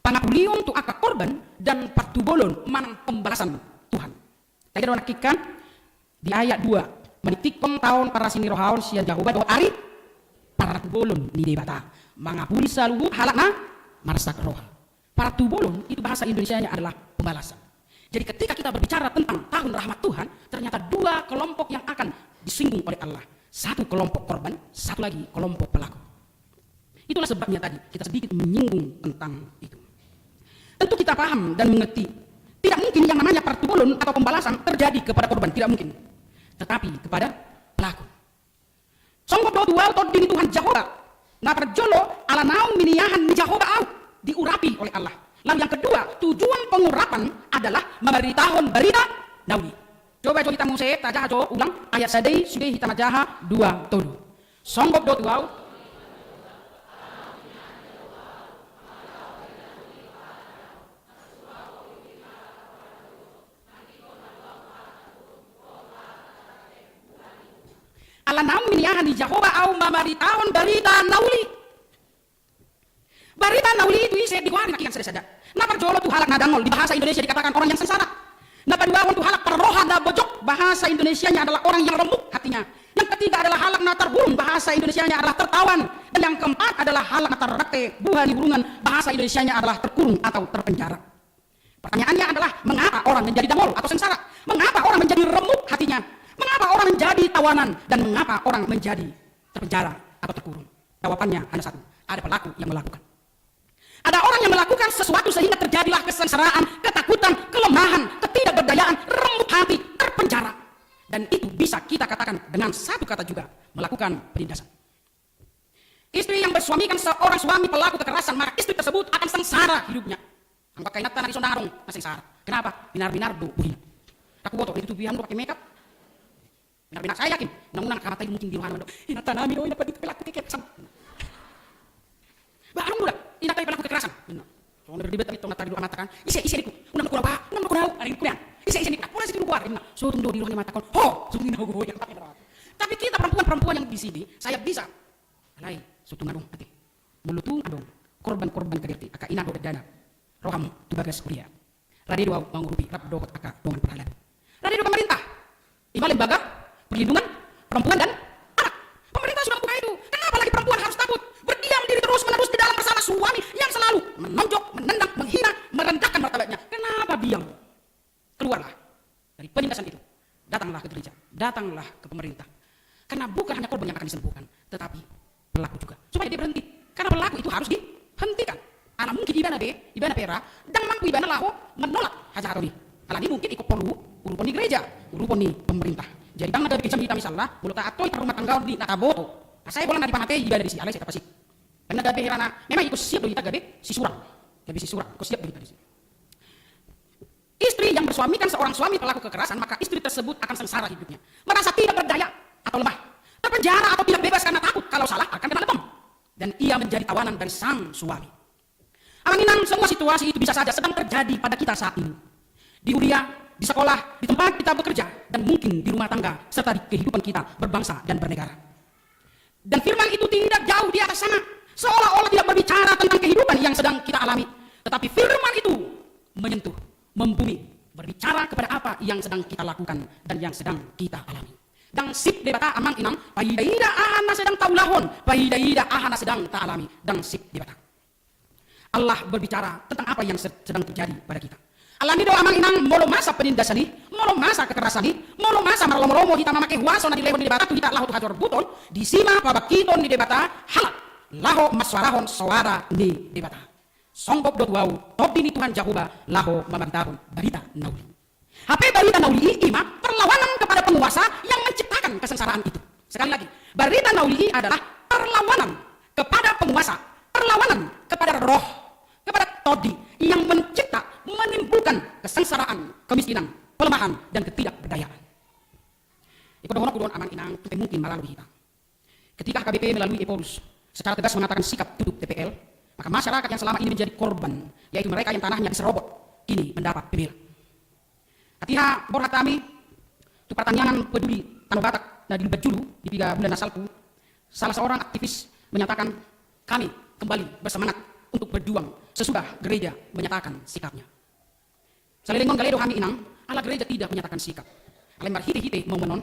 Pangapulion tu angka korban dan partubolon manang pembalasan Tuhan. Taida do nangkin kan di ayat dua, maningtinghon tahun parasinirohaon sian Jahowa dohot ari partubolon ni Debata, mangapuli saluhut halak na marsak roha. Partubolon itu bahasa Indonesianya adalah pembalasan. Jadi ketika kita berbicara tentang tahun rahmat Tuhan, ternyata dua kelompok yang akan disinggung oleh Allah. Satu kelompok korban, satu lagi kelompok pelaku. Itulah sebabnya tadi kita sedikit menyinggung tentang itu. Tentu kita paham dan mengerti, tidak mungkin yang namanya partubolon atau pembalasan terjadi kepada korban, tidak mungkin. Tetapi kepada pelaku. Songgop do tu au tondi ni Tuhan Jahowa. Na parjolo, ala naung miniahan ni Jahowa au, diurapi oleh Allah. Lalu yang kedua, tujuan pengurapan adalah memberitahuan berita na uli. Coba jo hita muse tajaha jo ulang ayat sada i, sude hita manjaha dua tolu. Songgop do tu au. Ala naung miniahan ni Jahowa ahu mamaritahon barita na uli. Barita na uli i tu ise? Di goari nangkin sada-sada. Na parjolo tu halak na dangol, di bahasa Indonesia dikatakan orang yang sengsara. Na paduahon tu halak parroha na bojok, bahasa Indonesianya adalah orang yang remuk hatinya. Yang ketiga adalah halak na tarhurung, bahasa Indonesianya adalah tertawan. Dan yang keempat adalah halak na tardangke buha ni hurungan, bahasa Indonesianya adalah terkurung atau terpenjara. Pertanyaannya adalah, mengapa orang menjadi dangol atau sengsara? Mengapa orang menjadi remuk hatinya? Mengapa orang menjadi tawanan? Dan mengapa orang menjadi terpenjara atau terkurung? Jawabannya hanya satu, ada pelaku yang melakukan. Ada orang yang melakukan sesuatu sehingga terjadilah kesengsaraan, ketakutan, kelemahan, ketidakberdayaan, remuk hati, terpenjara. Dan itu bisa kita katakan dengan satu kata juga, melakukan penindasan. Istri yang bersuamikan seorang suami pelaku kekerasan, maka istri tersebut akan sengsara hidupnya. Anggo angka inanta na dison ndang adong na sengsara. Kenapa? Binar-binar do bohina. Ndang huboto, ditutupi hamu do pakai makeup. Binar-binar, saya yakin, unang-unang angka mata i mungkin di rohana mandok, inanta nami do i na pelaku kekerasan. Bah, adong do da inanta i pelaku kekerasan. Benar. Songon na berdebat tadi tong na taridok amanta kan, ise, ise adingku, unang do hurang bah, unang do hurang, adingku nian. Ise, ise adingku, pola situ do goar, benar. Sotung do di roha ni amanta on, ho, sotung i na hugoyang. Tapi kita perempuan-perempuan yang di sini, saya bisa. Alai, sotung adong ate. Molo tung adong korban-korban K D R T, angka ina dohot dangdana, ro hamu tu bagas huria. Rade do ahu mangurupi rap dohot angka dongan parhalado. Rade do pemerintah. I ma lembaga perlindungan perempuan dan anak. Pemerintah sudah membuka itu. Kenapa lagi perempuan harus takut? Berdiam diri terus-menerus di dalam bersama suami yang selalu menonjok, menendang, menghina, merendahkan martabatnya. Kenapa diam? Keluarlah dari penindasan itu. Datanglah ke gereja, datanglah ke pemerintah. Karena bukan hanya korban yang akan disembuhkan, tetapi pelaku juga. Supaya dia berhenti. Karena pelaku itu harus dihentikan. Ala mungkin ibana be, ibana pe ra, ndang mampu ibana laho menolak hajahaton i. Alani mungkin ingkon porlu urupon ni gereja, urupon ni pemerintah. Jadi ndang na gabe kejam hita misalna, molo taatoi parrumahtanggaon di na taboto. Asa i bola na dipamatei ibana disi, alai sai tapasip. Ndang na gabe herana, memang ingkon siap do hita gabe sisurang. Gabe sisurang, ingkon siap do hita disi. Istri yang bersuamikan seorang suami pelaku kekerasan, maka istri tersebut akan sengsara hidupnya, merasa tidak berdaya atau lemah, terpenjara atau tidak bebas karena takut kalau salah akan kena lebam, dan ia menjadi tawanan dari sang suami. Amang inang, semua situasi itu bisa saja sedang terjadi pada kita saat ini. Di huria, di sekolah, di tempat kita bekerja, dan mungkin di rumah tangga, serta di kehidupan kita berbangsa dan bernegara. Dan firman itu tidak jauh di atas sana, seolah-olah tidak berbicara tentang kehidupan yang sedang kita alami. Tetapi firman itu menyentuh, membumi, berbicara kepada apa yang sedang kita lakukan dan yang sedang kita alami. Ndang sip Debata, amang inang, paida-ida aha na sedang taulahon, paida-ida aha na sedang taalami. Ndang sip Debata. Allah berbicara tentang apa yang se-, sedang terjadi pada kita. Alani do, amang inang, molo masa penindasan i, molo masa kekerasan i, molo masa marlomo-lomo hita mamake huaso na dilehon ni Debata tu hita laho tu hasorbut on, disi ma pabangkiton ni Debata halak laho mansoarahon soara ni Debata. Songgop do tu ahu tondi ni Tuhan Jahowa laho mamaritahon barita na uli. Hape barita na uli i, i ma perlawanan kepada penguasa yang menciptakan kesengsaraan itu. Sekali lagi, barita na uli i adalah perlawanan kepada penguasa, perlawanan kepada roh, kepada tondi yang mencipta, menimbulkan kesengsaraan, kemiskinan, pelemahan, dan ketidakberdayaan. Ingkon dohononku do on, amang inang, tu pe mungkin malalo hita. Ketika H K B P melalui Ephorus secara tegas mengatakan sikap tunduk T P L, maka masyarakat yang selama ini menjadi korban, yaitu mereka yang tanahnya diserobot, kini mendapat pembela. Hatiha borhat hami tu partangiangan peduli Tano Batak na dilumban julu di piga bulan na salpu, salah seorang aktivis menyatakan, kami kembali bersemangat untuk berjuang sesudah gereja menyatakan sikapnya. Saleleng on gale do hami, inang, ala gereja tidak menyatakan sikap. Alai marhite-hite momen on,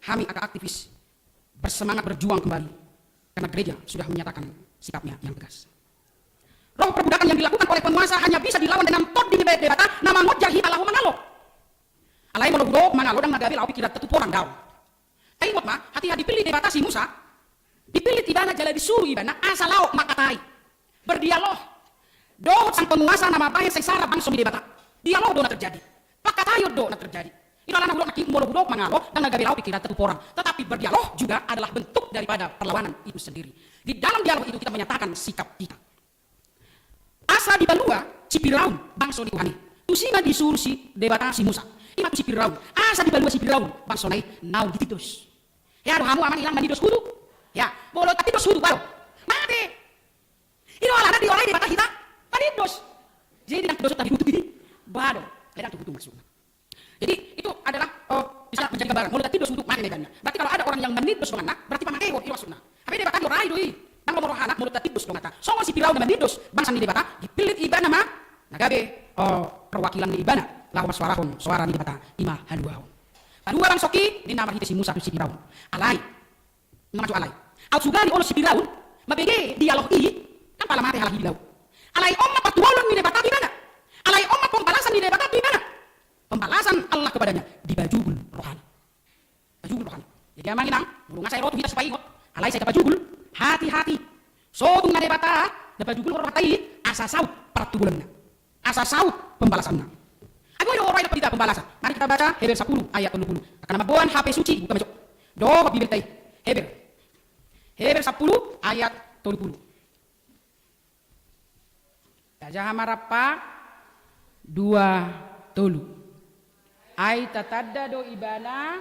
hami angka aktivis bersemangat berjuang kembali karena gereja sudah menyatakan sikapnya yang tegas. Roh perbudakan yang dilakukan oleh penguasa hanya bisa dilawan dengan tondi ni Debata na mangonjar hita laho mangalo. Alai molo hudok mangalo, ndang na gabe laho pingkiranta tu porang, daong. Taingot ma, hatiha dipillit Debata si Musa, dipillit ibana jala disuru ibana asa laho mangkatai, berdialog dohot sang penguasa na mambahen sengsara bangso ni Debata. Dialog do na terjadi, pangkataion do na terjadi. I do alana hudok nangkin, molo hudok mangalo, ndang na gabe laho pingkiranta tu porang. Tetapi berdialog juga adalah bentuk daripada perlawanan itu sendiri. Di dalam dialog itu kita menyatakan sikap kita. Asa dipalua si Firaun bangso ni Tuhan i. Tusi ma disuru si Debata si Musa. I ma tu si Firaun. Asa dipalua si Firaun bangsona i naung ditindos. Hea do hamu, amang inang, manindos hutu? Hea, molo tatindos hutu, bah, do mate. I do alana dioloi Debata hita manindos. Jadi ndang tindoson tabi hutu i, bah, do, ndang tu hutu maksudna. Jadi itu adalah, eh, Misalna menjadi gambaran, molo tatindos uduk mate na ibana. Berarti kalau ada orang yang menindos donganna, berarti pamatehon, i do maksudna. Hape Debata diorai do i. Ndang lomo rohana molo tatindos donganta. Songon si Firaun na menindos bangsa ni Debata, dipillit ibana ma na gabe, o, perwakilan ni ibana laho mansoarahon soara ni Debata, i ma haluaon. Paduahon, songon i ninna marhite si Musa tu si Firaun. Alai, na maju alai. Aut sugari olo si Firaun mambege dialog i, ndang pola mate halak i di laut. Alai on ma partubulan ni Debata tu ibana. Alai on ma pembalasan ni Debata tu ibana. Pembalasan Allah kepadanya, dipajugul rohana. Pajugul rohana. Jadi amang inang, molo nga sai ro tu hita sipaingot, alai sai tapajugul, hati-hati. So tung na Debata na pajugulhon rohanta i, asa saut partubulanna. Asa saut pembalasanna. Ai boi do ro i dapotan hita pembalasan. Mari kita baca Heber sampulu ayat tolu pulu. Angka na mamboan H P suci, buka ma jo. Dohot Bibelta i. Heber. Heber sampulu ayat tolu pulu. Tajaha ma rap, dua, tolu. Ai tatanda do ibana.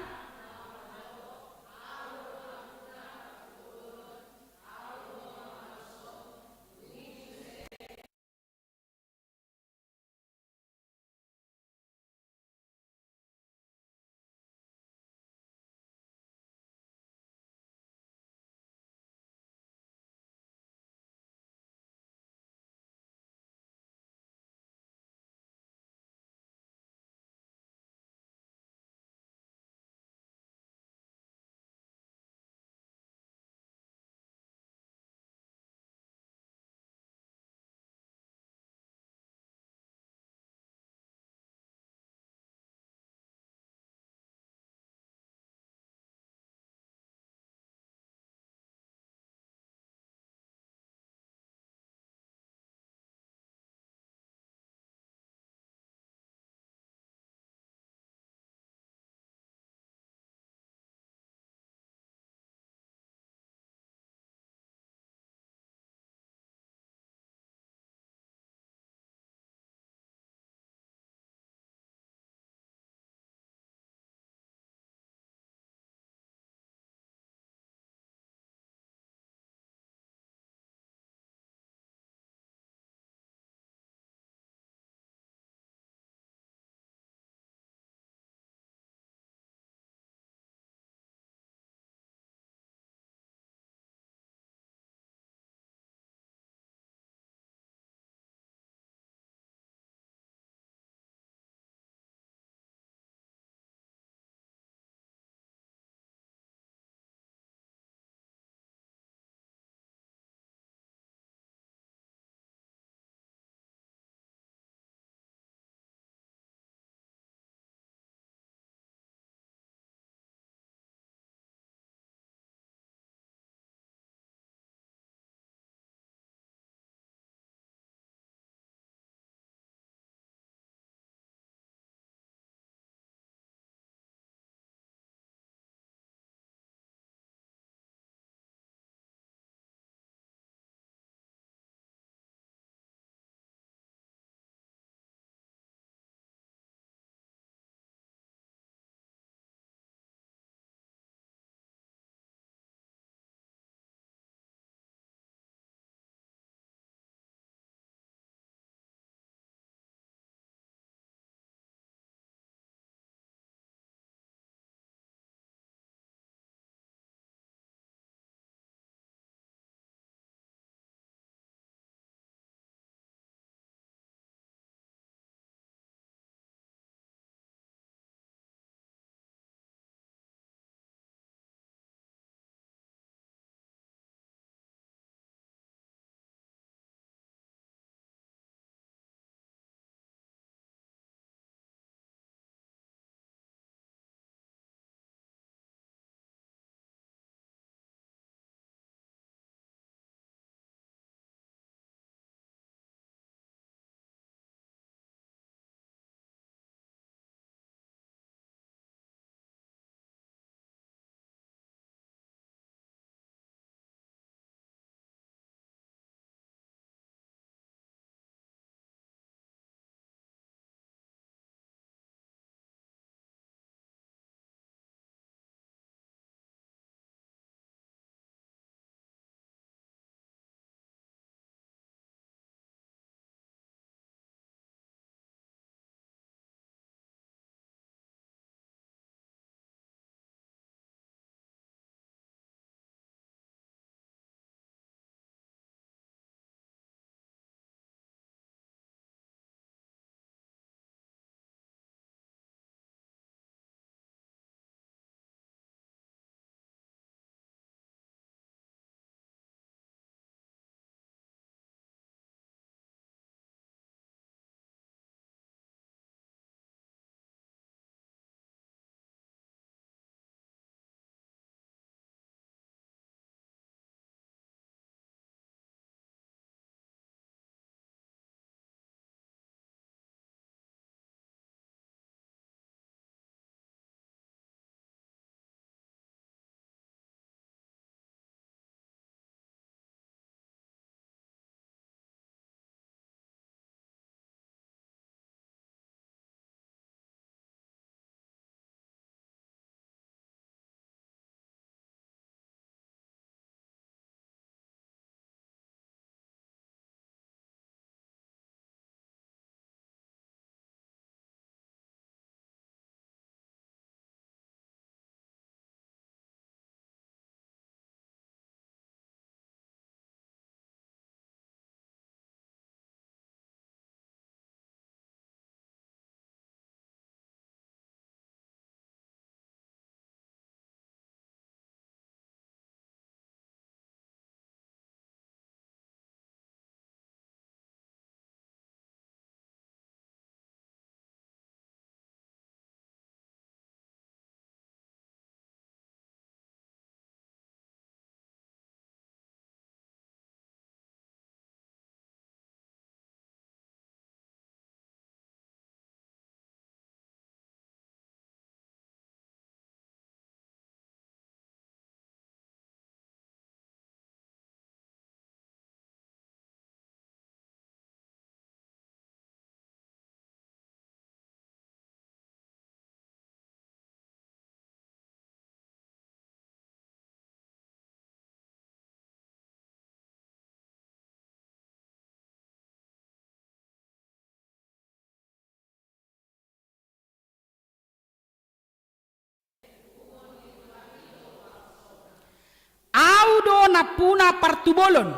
nampuna partubolon,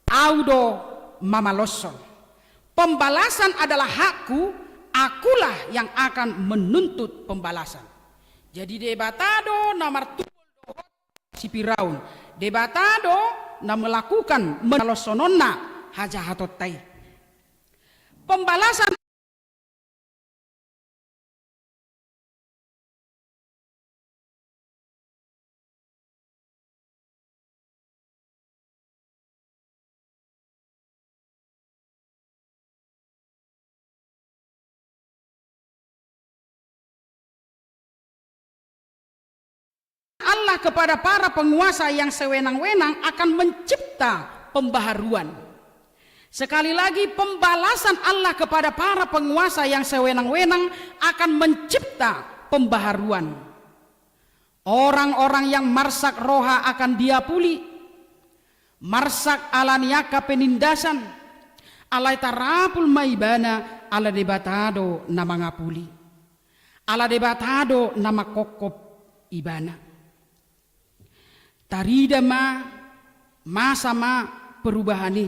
Au do mamaloshon. Pembalasan adalah hakku, akulah yang akan menuntut pembalasan. Jadi Debata do na martubol dohot si Firaun. Debata do na melakukan, maloshononna hajahatonta i. Pembalasan Allah kepada para penguasa yang sewenang-wenang akan mencipta pembaharuan. Sekali lagi, pembalasan Allah kepada para penguasa yang sewenang-wenang akan mencipta pembaharuan. Orang-orang yang marsak roha akan diapuli, marsak ala ni angka penindasan, alai tarapul ma ibana ala Debata do na mangapuli. Ala Debata do na manghophop ibana. Tarida ma, masa ma perubahan i.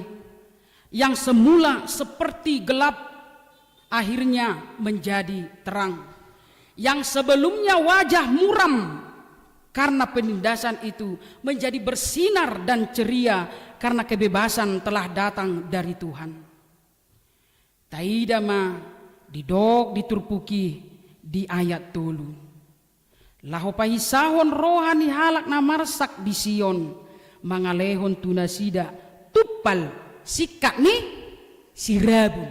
Yang semula seperti gelap, akhirnya menjadi terang. Yang sebelumnya wajah muram karena penindasan itu menjadi bersinar dan ceria karena kebebasan telah datang dari Tuhan. Taida ma didok di turpuk i di ayat tolu. Laho pahinsahon roha ni halak na marsak di Sion, mangalehon tu nasida tumpal singkat ni sirabun.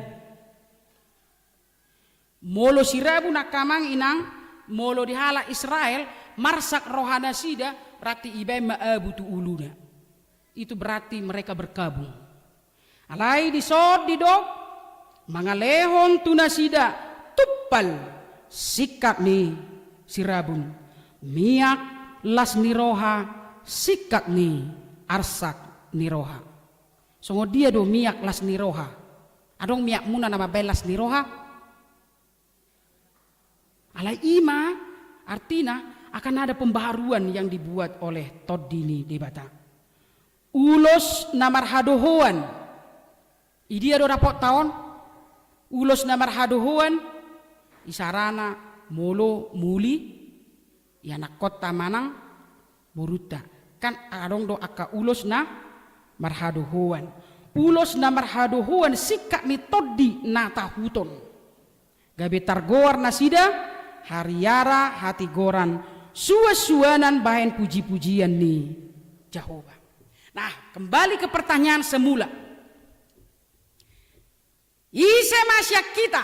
Molo sirabun angka amang inang, molo di halak Israel, marsak roha nasida, berarti ibaen ma abu tu uluna. Itu berarti mereka berkabung. Alai dison didok, mangalehon tu nasida tumpal singkat ni sirabun, miak las ni roha, singkat ni arsak ni roha. Songon dia do miak las ni roha? Adong miakmuna na mambaen las ni roha? Alai i ma artina, akan ada pembaharuan yang dibuat oleh Tondi ni Debata. Ulos na marhadohoan. Idia do dapotta on? Ulos na marhadohoan, isarana molo muli ianakkonta manang borunta. Kan adong do angka ulos na marhadohoan. Ulos na marhadohoan singkat ni tondi na tahuton. Gabe targoar nasida hariara hatigoran, suansuanan bahen pujipujian ni Jahowa. Nah, kembali ke pertanyaan semula. Ise ma sian hita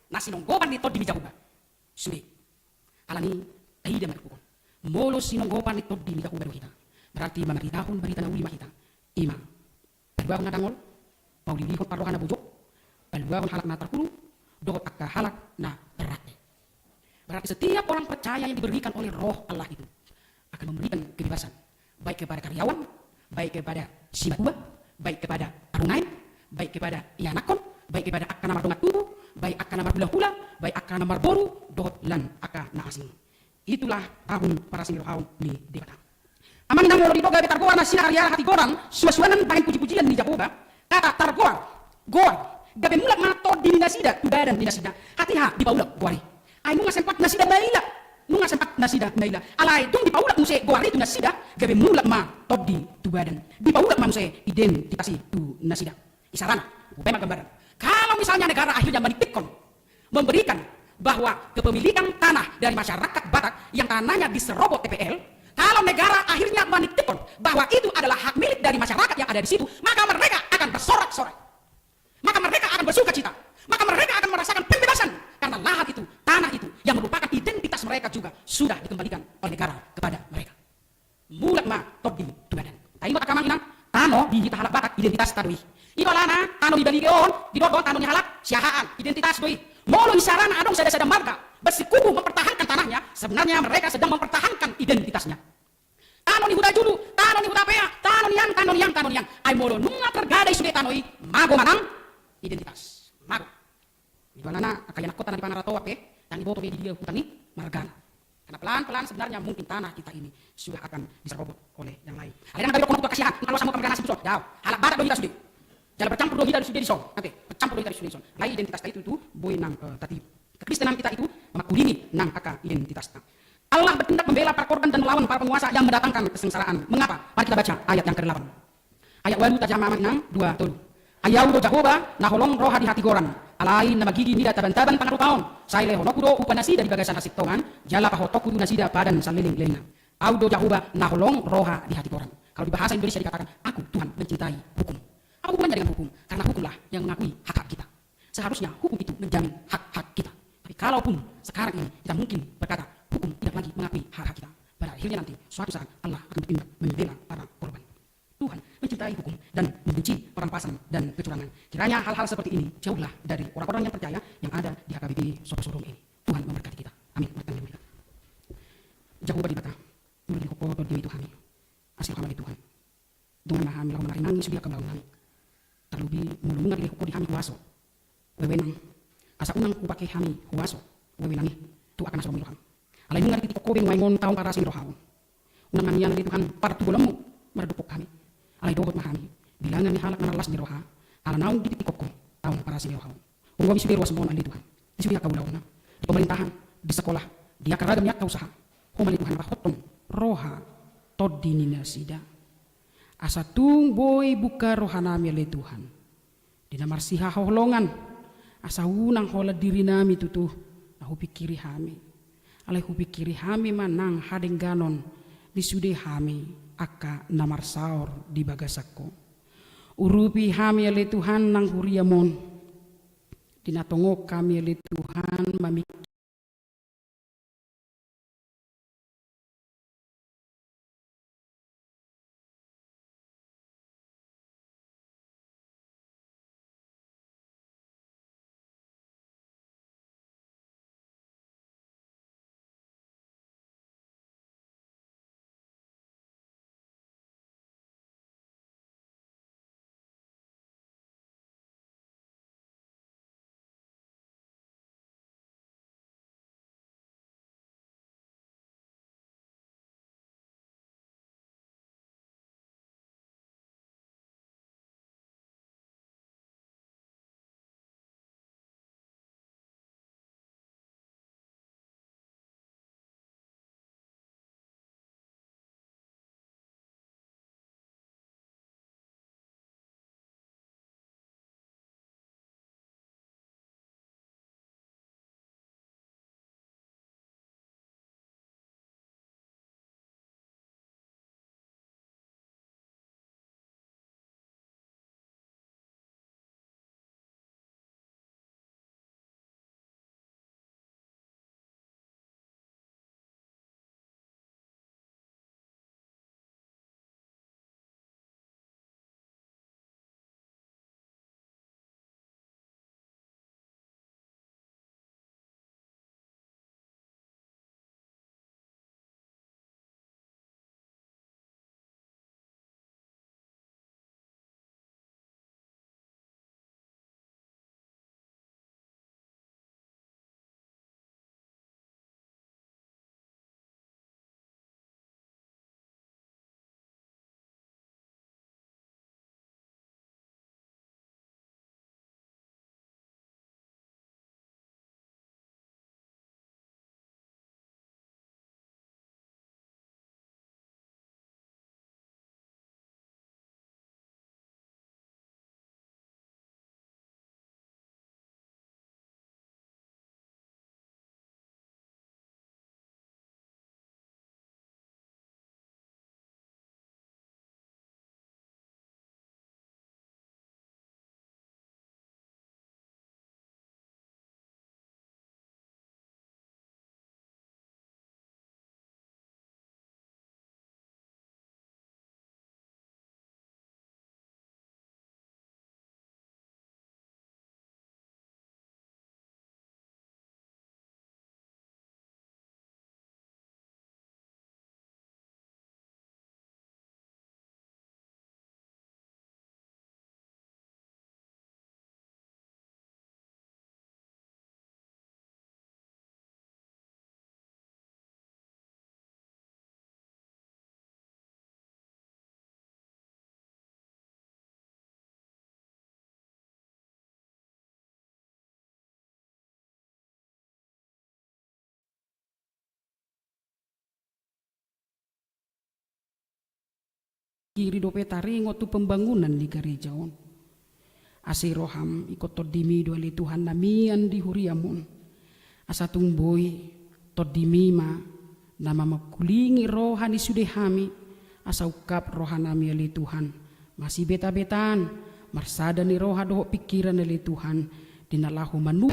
na sinonggopan ni tondi ni Jahowa? Sude. Alani i taida ma turpuk on. Molo sinonggopan ni tondi ni Jahowa do hita, berarti mamaritahon barita na uli ma hita. I ma paluahon na dangol, pauliulihon parroha na bujok, paluahon halak na tarpudun, dohot angka halak na berrante. Berarti setiap orang percaya yang diberikan oleh Roh Allah itu akan memberikan kebebasan, baik kepada karyawan, baik kepada simatua, baik kepada arumaen, baik kepada ianakhon, baik kepada angka na mardongan tubu, baik angka na marhulahula, baik angka na marboru, dohot lan angka na asing. Itulah tahun parasinirohaon ni Debata. Amang inang, molo didok gabe targoar nasida hariara hatigoran, suansuanan bahen pujipujian ni Jahowa, kata targoar, goar, gabe mulak ma tondi ni nasida tu badan ni nasida, hatiha dipaulak goar i. Ai nunga sempat nasida maila, nunga sempat nasida maila. Alai dung dipaulak muse goar i tu nasida, gabe mulak ma tondi tu badan. Dipaulak ma muse identitas i tu nasida. Isarana, hubaen ma gambaran. Kalau misalnya negara akhirnya menitipkan, memberikan bahwa kepemilikan tanah dari masyarakat Batak yang tanahnya diserobot T P L, kalau negara akhirnya menitipkan bahwa itu adalah hak milik dari masyarakat yang ada di situ, maka mereka akan bersorak-sorai. Maka mereka akan bersukacita. Maka mereka akan merasakan pembebasan karena lahan itu, tanah itu yang merupakan identitas mereka juga sudah dikembalikan oleh negara kepada mereka. Mulak ma tondi tu badan. Taingot angka amang inang, tano di hita halak Batak identitasta do i. I do alana tano ni Baliho on didok do tano ni halak Siahaan, identitas do i. Molo isarana adong sada-sada marga bersikukuh mempertahankan tanahnya, sebenarnya mereka sedang mempertahankan identitasnya. Tano ni Hutajulu, tano ni Hutapea, tano nian, tano nian, tano nian. Ai molo nunga tergadai sude tano i, mago ma nang identitas. Mago. I do alana angka ianakhonta na di Pangaratoan pe, ndang diboto be di dia huta ni margana. Nah, pelan-pelan sebenarnya mungkin tanah kita ini sudah akan diserobot oleh yang lain. Alai ndang gabe dohonon tu angka siahaan, angka loas hamu, angka margana, si tuson. Daong, halak Batak do hita sude. Jala bercampur do hita sude dison. Ate, bercampur do hita sude dison. Alai identitasta itu tu boi nang, eh, tatiru. Kekristenan kita itu mangkulingi nang angka identitasta. Allah bertindak membela para korban dan melawan para penguasa yang mendatangkan kesengsaraan. Mengapa? Mari kita baca ayat yang kedelapan. Ayat ualu, tajaha ma amang inang, dua tolu. Ai Ahu do Jahowa, na holong roha di hatigoran, alai na magigi mida tabantaban pangarupaon. Sai lehononku do upa nasida di bagasan hasintongan, jala pahotongku tu nasida padan saleleng-lelengna. Ahu do Jahowa, na holong roha di hatigoran. Kalau di bahasa Indonesia dikatakan, Aku, Tuhan, mencintai hukum. Apa hubungannya dengan hukum? Karena hukumlah yang mengakui hak-hak kita. Seharusnya hukum itu menjamin hak-hak kita. Tapi kalaupun sekarang ini kita mungkin berkata, hukum tidak lagi mengakui hak-hak kita, pada akhirnya nanti suatu saat Allah akan bertindak membela para korban. Tuhan mencintai hukum dan membenci perampasan dan kecurangan. Kiranya hal-hal seperti ini jauhlah dari orang-orang yang percaya yang ada di H K B P Sopo Sorong ini. Tuhan memberkati kita. Amin. Bertanya kita. Jahowa Debata, molo didok Ho, tondimi tu hami. Asi rohaM ale Tuhan. Dongan ma hami laho manarinangi sude angka ulaon nami. Tarlobi molo nunga dilehon Ho di hami huaso, wewenang, asa unang hupake hami huaso, wewenang i tu angka na so lomo di rohaM. Alai nunga dititihon Ho be nuaeng on taon parasi ni roha on. Unang ma nian ale Tuhan, patar tu bolonMu maradophon hami. Alai dohot ma hami bilangan ni halak na las ni roha, ala naung dititihon Ho taon parasi ni roha on. Umgomi sude ruasMu on ale Tuhan, di sude angka ulaonna, di pemerintahan, di sekolah, di angka ragam ni angka usaha. Ho ma ale Tuhan rahothon roha tondi ni nasida, asa tung boi buka roha nami ale Tuhan, di na marsihaholongan, asa unang holan diri nami tutu na hupingkiri hami. Alai hupingkiri hami ma nang hadengganon ni sude hami angka na marsaor di bagasan Ho. Urupi hami ale Tuhan nang huriaM on, di na tongon hami ale Tuhan mamingkiri Iri dope taringot tu pembangunan ni gareja on. Asi roham, ingkon tondimi do ale Tuhan na mian di huriam on. Asa tung boi tondimi ma na mamangkulingi roha ni sude hami, asa ungkap rohanami ale Tuhan. Masibetabetaan, marsada ni roha dohot pingkiran ale Tuhan, di na laho manu.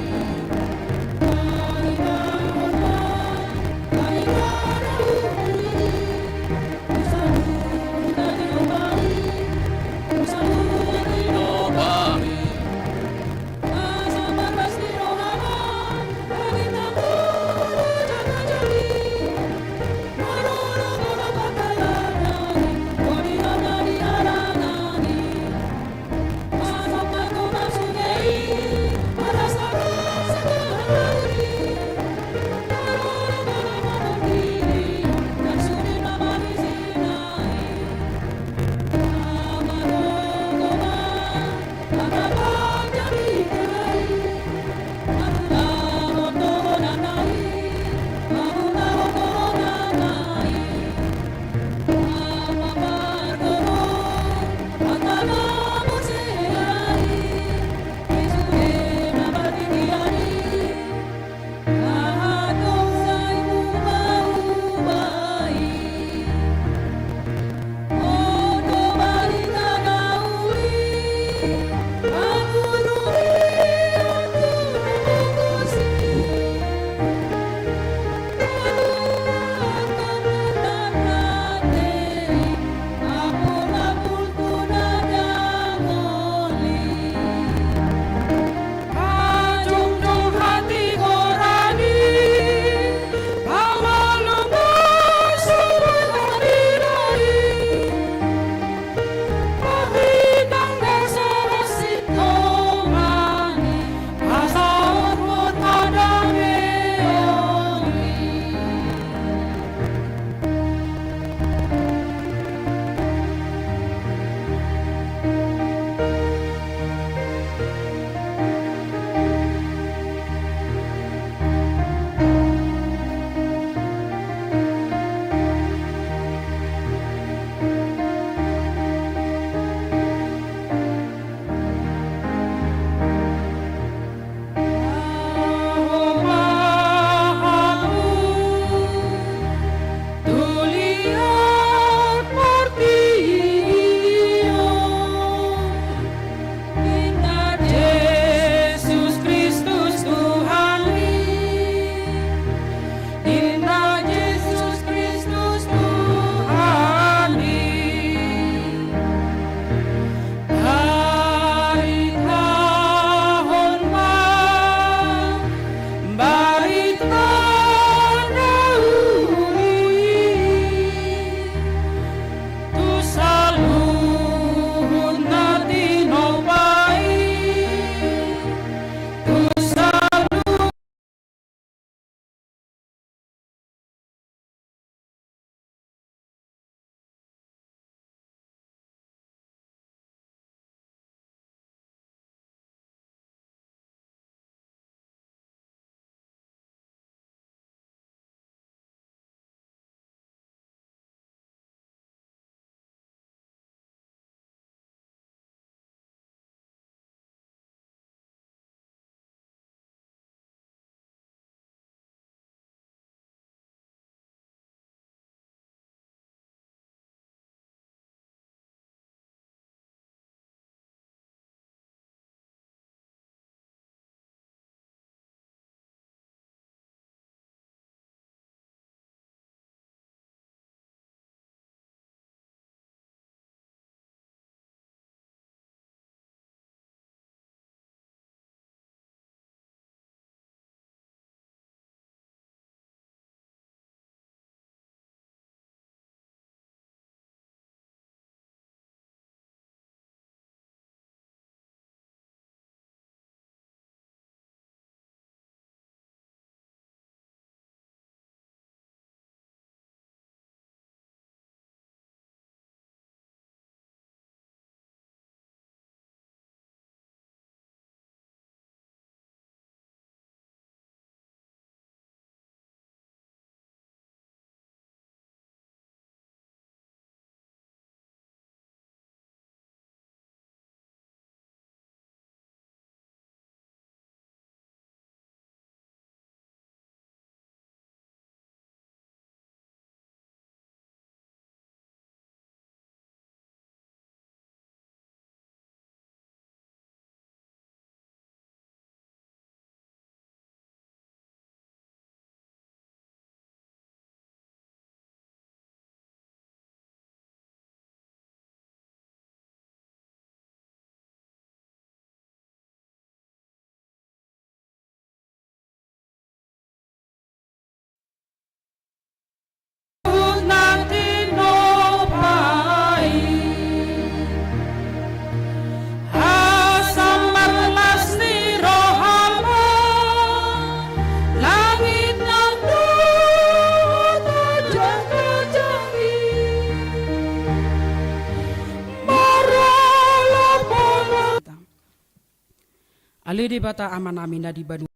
Debata Amanami na di banua.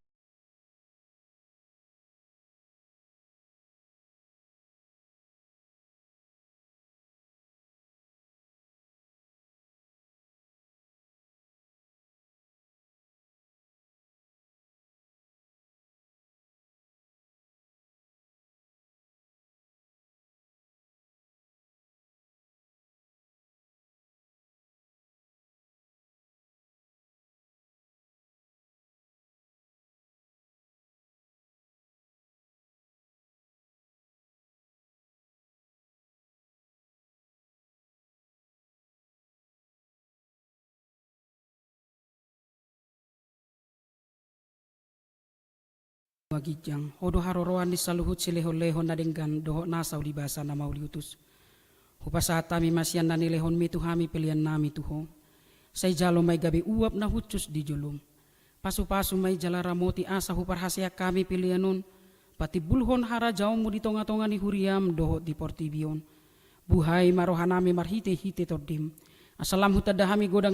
Ginjang, Ho do haroroan ni saluhut silehonlehon na denggan dohot nasa ulibasa na mauliutus. Hupasahat hami ma sian na nilehonmi tu hami peleannami tu Ho. Sai jalo ma i gabe uap na hushus di jolom. Pasupasu ma i jala ramoti asa huparhaseang hami pelean on patimbulhon harajaonmu di tongatonga ni huriam dohot di portibi on. Buhai ma rohanami marhitehite Tondim, asa lam hutanda hami godang